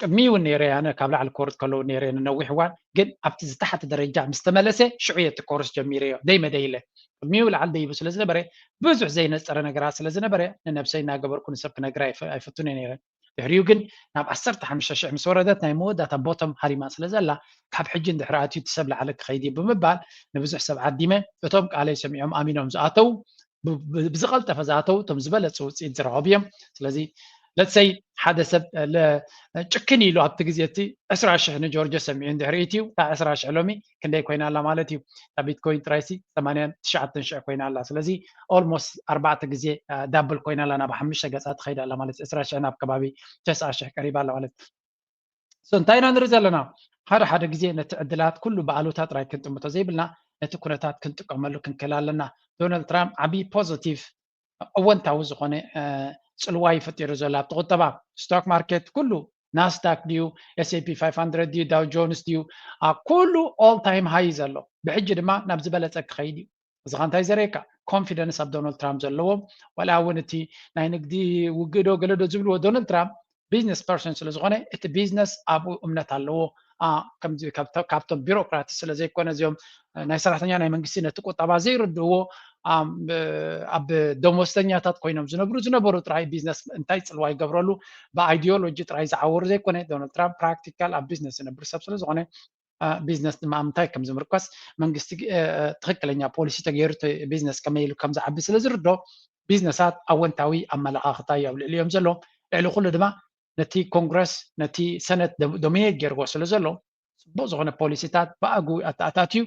ቅድሚ እውን ነይረ ኣነ ካብ ላዕሊ ኮርስ ከለዉ ነይረ ነዊሕ እዋን ግን ኣብቲ ዝታሕቲ ደረጃ ምስ ተመለሰ ሽዑ እየ እቲ ኮርስ ጀሚረዮ ደይ መደይ ኢለ ቅድሚኡ ላዕሊ ደይቡ ስለ ዝነበረ ብዙሕ ዘይነፀረ ነገራት ስለ ዝነበረ ንነብሰይ እናገበርኩ ንሰብ ክነግር ኣይፈቱን እየ ነይረ። ድሕሪኡ ግን ናብ ዓሰርተ ሓሙሽተ ሽሕ ምስ ወረደት ናይ መወዳእታ ቦቶም ሃሪማ ስለ ዘላ ካብ ሕጂ እንድሕር ኣትዩ እቲ ሰብ ላዕሊ ክኸይድ እዩ ብምባል ንብዙሕ ሰብ ዓዲመ እቶም ቃለይ ሰሚዖም ኣሚኖም ዝኣተው ብዝቐልጠፈ ዝኣተው እቶም ዝበለፁ ውፅኢት ዝረኸቡ እዮም። ስለዚ ለትሰይ ሓደ ሰብ ጭክን ኢሉ ኣብቲ ግዜ እቲ ዕስራ ሽሕ ንጆርጆ ሰሚዑ እንድሕር ኢትዩ እታ ዕስራ ሽሕ ሎሚ ክንደይ ኮይና ኣላ ማለት እዩ። እታ ቢትኮይን ጥራይሲ ሰማንያን ትሽዓተን ሽሕ ኮይና ኣላ። ስለዚ ኦልሞስት ኣርባዕተ ግዜ ዳብል ኮይና ኣላ ናብ ሓሙሽተ ገፃ ትኸይድ ኣላ ማለት ዕስራ ሽሕ ናብ ከባቢ ተስዓ ሽሕ ቀሪባ ኣላ ማለት። So እንታይ ኢና ንርኢ ዘለና? ሓደ ሓደ ግዜ ነቲ ዕድላት ኩሉ ብኣሉታ ጥራይ ክንጥምቶ ዘይብልና ነቲ ኩነታት ክንጥቀመሉ ክንክእል ኣለና። ዶናልድ ትራምፕ ዓብዪ ፖዚቲቭ እወንታዊ ዝኾነ ፅልዋ እዩ ፈጢሩ ዘሎ ኣብቲ ቁጠባ። ስቶክ ማርኬት ኩሉ ናስዳክ ድዩ S&P five hundred ድዩ ዳው ጆንስ ድዩ ኩሉ all time high ዘሎ ብሕጂ ድማ ናብ ዝበለፀ ክኸይድ እዩ። እዚ ኸ እንታይ ዘርእየካ? ኮንፊደንስ ኣብ ዶናልድ ትራምፕ ዘለዎም ዋላ እውን እቲ ናይ ንግዲ ውግእዶ ገለዶ ዝብልዎ ዶናልድ ትራምፕ ቢዝነስ ፐርሰን ስለ ዝኾነ እቲ ቢዝነስ ኣብኡ እምነት ኣለዎ። ካብቶም ቢሮክራት ስለ ዘይኮነ እዚኦም ናይ ሰራሕተኛ ናይ መንግስቲ ነቲ ቁጠባ ዘይርድእዎ ኣብ ደሞዝተኛታት ኮይኖም ዝነብሩ ዝነበሩ ጥራይ ቢዝነስ እንታይ ፅልዋ ይገብረሉ ብኣይዲዮሎጂ ጥራይ ዝዓወሩ ዘይኮነ ዶናልድ ትራምፕ ፕራክቲካል ኣብ ቢዝነስ ዝነብር ሰብ ስለ ዝኾነ ቢዝነስ ድማ ኣብ ምንታይ ከም ዝምርኮስ መንግስቲ ትኽክለኛ ፖሊሲ ተገይሩ ቢዝነስ ከመይ ኢሉ ከም ዝዓቢ ስለ ዝርዶ ቢዝነሳት ኣወንታዊ ኣመለኻኽታ እዩ ኣብ ልዕሊኦም ዘሎ። ልዕሊ ኩሉ ድማ ነቲ ኮንግረስ ነቲ ሰነት ዶሚኔት ገይርዎ ስለ ዘሎ ፅቡቅ ዝኾነ ፖሊሲታት ብኣግኡ ኣተኣታትዩ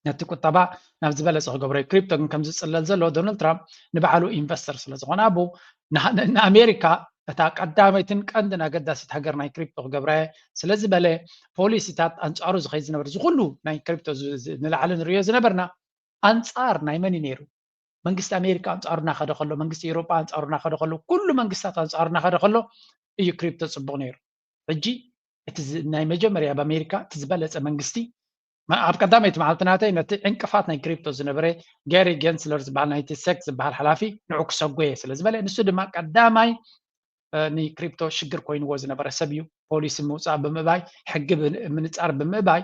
ነቲ ቁጠባ ናብ ዝበለፀ ክገብሮ እዩ። ክሪፕቶ ግን ከም ዝፅለል ዘሎ ዶናልድ ትራምፕ ንባዕሉ ኢንቨስተር ስለ ዝኾነ ኣብኡ ንኣሜሪካ እታ ቀዳመይትን ቀንድን ኣገዳሲት ሃገር ናይ ክሪፕቶ ክገብራ እየ ስለ ዝበለ ፖሊሲታት ኣንፃሩ ዝኸይድ ዝነበር እዚ ኩሉ ናይ ክሪፕቶ ንላዕሊ ንሪኦ ዝነበርና ኣንፃር ናይ መን እዩ ነይሩ? መንግስቲ ኣሜሪካ ኣንፃሩ እናኸደ ከሎ መንግስቲ ኤውሮጳ ኣንፃሩ እናኸደ ከሎ ኩሉ መንግስታት ኣንፃሩ እናኸደ ከሎ እዩ ክሪፕቶ ፅቡቅ ነይሩ። ሕጂ እቲ ናይ መጀመርያ ኣብ ኣሜሪካ እቲ ዝበለፀ መንግስቲ ኣብ ቀዳመይቲ መዓልቲ ናተይ ነቲ ዕንቅፋት ናይ ክሪፕቶ ዝነበረ ጋሪ ገንስለር ዝበሃል ናይቲ ሴክ ዝበሃል ሓላፊ ንዑ ክሰጎየ ስለ ዝበለ ንሱ ድማ ቀዳማይ ንክሪፕቶ ሽግር ኮይንዎ ዝነበረ ሰብ እዩ። ፖሊሲ ምውፃእ ብምእባይ ሕጊ ምንፃር ብምእባይ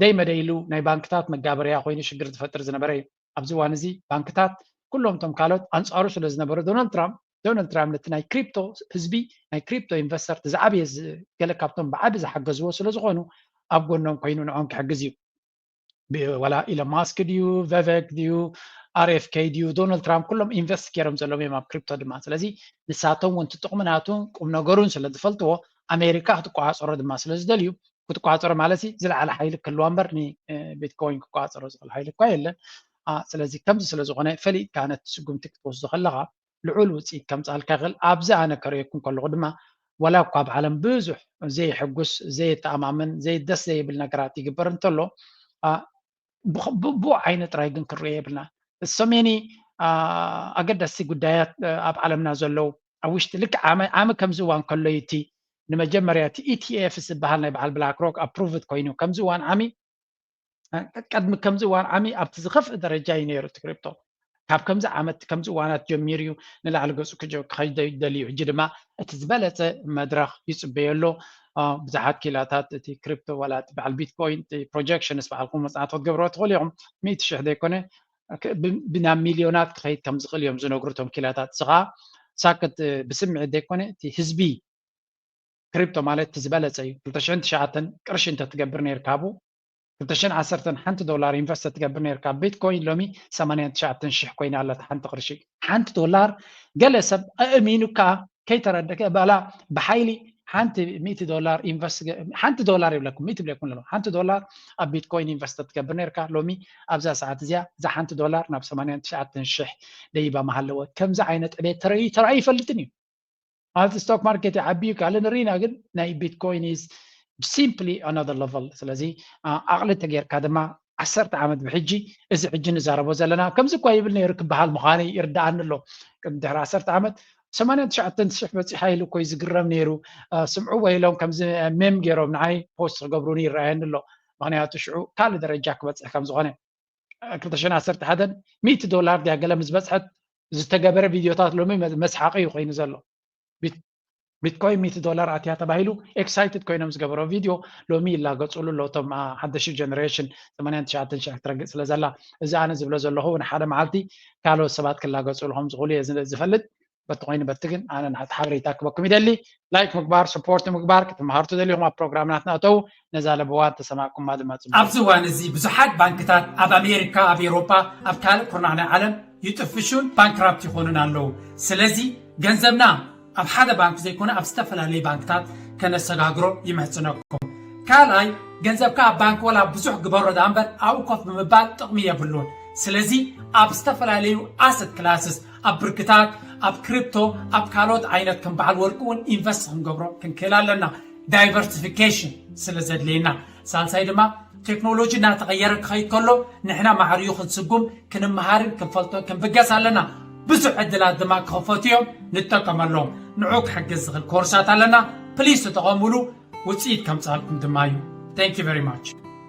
ደይ መደይሉ ናይ ባንክታት መጋበርያ ኮይኑ ሽግር ዝፈጥር ዝነበረ እዩ። ኣብዚ እዋን እዚ ባንክታት ኩሎም እቶም ካልኦት ኣንፃሩ ስለ ዝነበሩ ዶናልድ ትራምፕ ዶናልድ ትራምፕ ነቲ ናይ ክሪፕቶ ህዝቢ ናይ ክሪፕቶ ኢንቨስተር እቲ ዝዓበየ ገለ ካብቶም ብዓቢ ዝሓገዝዎ ስለ ዝኾኑ ኣብ ጎኖም ኮይኑ ንዖም ክሕግዝ እዩ። ዋላ ኢሎን ማስክ ድዩ ቨቨክ ድዩ RFK ድዩ ዶናልድ ትራምፕ ኩሎም ኢንቨስት ገይሮም ዘለዎም እዮም ኣብ ክሪፕቶ ድማ ስለዚ ንሳቶም እውን ትጥቕሚ ናቱ ቁም ነገሩን ስለ ዝፈልጥዎ ኣሜሪካ ክትቆፃፀሮ ድማ ስለ ዝደልዩ ክትቆፃፀሮ ማለት ዝለዓለ ሓይሊ ክህልዋ እምበር ንቢትኮይን ክቆፃፀሮ ዝኽእል ሓይሊ እኳ የለን። ስለዚ ከምዚ ስለ ዝኾነ ፈሊጥካ ነቲ ስጉምቲ ክትወስዶ ከለኻ ልዑል ውፅኢት ከምፅኣልካ ይኽእል። ኣብዚ ኣነ ከርእየኩም ከለኹ ድማ ዋላ እኳ ኣብ ዓለም ብዙሕ ዘየሐጉስ ዘየተኣማምን ዘይደስ ዘይብል ነገራት ይግበር እንተሎ ብኡ ዓይነት ጥራይ ግን ክንርእዮ የብልና። ሰሜኒ ኣገዳሲ ጉዳያት ኣብ ዓለምና ዘለዉ ኣብ ውሽጢ ልክዕ ዓሚ ከምዚ እዋን ከሎ እቲ ንመጀመርያ እቲ ኢቲኤፍ ዝበሃል ናይ በዓል ብላክ ሮክ ኣፕሩቭድ ኮይኑ ከምዚ እዋን ዓሚ ቅድሚ ከምዚ እዋን ዓሚ ኣብቲ ዝኸፍእ ደረጃ እዩ ነይሩ እቲ ክሪፕቶ። ካብ ከምዚ ዓመት ከምዚ እዋናት ጀሚሩ እዩ ንላዕሊ ገፁ ክኸይድ ደልዩ። ሕጂ ድማ እቲ ዝበለፀ መድረኽ ይፅበዮ ኣሎ። ብዙሓት ኪላታት እቲ ክሪፕቶ ዋላ እቲ በዓል ቢትኮይን እቲ ፕሮጀክሽንስ ባዕልኩም መፅናዕቲ ክትገብርዎ ትኽእሉ ኢኹም። ሚእቲ ሽሕ ዘይኮነ ናብ ሚልዮናት ክኸይድ ከም ዝኽእል እዮም ዝነግሩ እቶም ኪላታት። እዚ ከዓ ሳክት ብስምዒት ዘይኮነ እቲ ህዝቢ ክሪፕቶ ማለት እቲ ዝበለፀ እዩ። ክልተ ሽሕን ትሽዓተን ቅርሺ እንተትገብር ነይርካ ብኡ ክልተ ሽሕን ዓሰርተን ሓንቲ ዶላር ኢንቨስት ትገብር ነይርካ ቢትኮይን ሎሚ ሰማንያን ትሽዓተን ሽሕ ኮይና ኣላ ሓንቲ ቅርሺ። ሓንቲ ዶላር ገለ ሰብ ኣእሚኑካ ከይተረደከ ባላ ብሓይሊ ሓንቲ ሚእቲ ዶላር ኢንቨስት ሓንቲ ዶላር ይብለኩም ሚእቲ ብለኩም ኣለኹ ሓንቲ ዶላር ኣብ ቢትኮይን ኢንቨስት ትገብር ነይርካ ሎሚ ኣብዛ ሰዓት እዚኣ እዛ ሓንቲ ዶላር ናብ ሰማንያን ትሽዓተን ሽሕ ደይባ መሃለወት። ከምዚ ዓይነት ዕቤት ተረዩ ተረዩ ይፈልጥን እዩ። ማለት ስቶክ ማርኬት ይዓቢ እዩ ካልእ ንርኢና ግን ናይ ቢትኮይን is simply another level። ስለዚ ዓቕሊ ተጌርካ ድማ ዓሰርተ ዓመት ብሕጂ እዚ ሕጂ ንዛረቦ ዘለና ከምዚ እኳ ይብል ነይሩ ክበሃል ምዃኑ ይርዳኣኒ ኣሎ። ቅድሚ ድሕሪ ዓሰርተ ዓመት ሰማንያን ትሽዓተን ሽሕ በፂሓ ኢሉ እኮ እዩ ዝግረም ነይሩ። ስምዕዎ ኢሎም ከምዚ ሜም ገይሮም ንዓይ ፖስት ክገብሩኒ ይረኣየኒ ኣሎ። ምክንያቱ ሽዑ ካልእ ደረጃ ክበፅሕ ከም ዝኾነ ክልተ ሽሕን ዓሰርተ ሓደን ሚእቲ ዶላር ድያ ገለ ምስ በፅሐት ዝተገበረ ቪድዮታት ሎሚ መስሓቂ እዩ ኮይኑ ዘሎ። ቢትኮይን ሚእቲ ዶላር ኣትያ ተባሂሉ ኤክሳይትድ ኮይኖም ዝገበሮ ቪድዮ ሎሚ ይላገፅሉ ኣሎ። እቶም ሓደሽቲ ጀነሬሽን ሰማንያን ትሽዓተን ሽሕ ክትረግፅ ስለ ዘላ እዚ ኣነ ዝብሎ ዘለኹ እውን ሓደ መዓልቲ ካልኦት ሰባት ክላገፅሉ ከም ዝኽእሉ እየ ዝፈልጥ። በቲ ኮይኑ በቲ ግን ኣነ ናዕቲ ሓበሬታ ክበኩም ይደሊ። ላይክ ምግባር ስፖርት ምግባር ክትመሃሩ ትደሊኹም ኣብ ፕሮግራም ናትና እተው። ነዛ ለበዋ ተሰማዕኩማ ድማ ጽቡቅ። ኣብዚ እዋን እዚ ብዙሓት ባንክታት ኣብ ኣሜሪካ ኣብ ኤሮፓ ኣብ ካልእ ኩርናዕ ናይ ዓለም ይጥፍሹን ባንክራፕት ይኾኑን ኣለዉ። ስለዚ ገንዘብና ኣብ ሓደ ባንክ ዘይኮነ ኣብ ዝተፈላለዩ ባንክታት ከነሰጋግሮ ይምሕጽነኩም። ካልኣይ ገንዘብካ ኣብ ባንክ ወላ ብዙሕ ግበሮ ደኣ እምበር ኣብኡ ኮፍ ብምባል ጥቕሚ የብሉን። ስለዚ ኣብ ዝተፈላለዩ ኣሰት ክላስስ ኣብ ብርክታት ኣብ ክሪፕቶ ኣብ ካልኦት ዓይነት ከም በዓል ወርቂ እውን ኢንቨስት ክንገብሮ ክንክእል ኣለና። ዳይቨርሲፊኬሽን ስለ ዘድልየና። ሳልሳይ ድማ ቴክኖሎጂ እናተቐየረ ክኸይድ ከሎ ንሕና ማዕሪኡ ክንስጉም ክንመሃርን ክንፈልጦ ክንብገስ ኣለና። ብዙሕ ዕድላት ድማ ክኸፈቱ እዮም ንጠቀመሎም። ንዑ ክሕግዝ ዝኽእል ኮርሳት ኣለና። ፕሊስ ተጠቐሙሉ። ውፅኢት ከምፃልኩም ድማ እዩ። Thank you very much።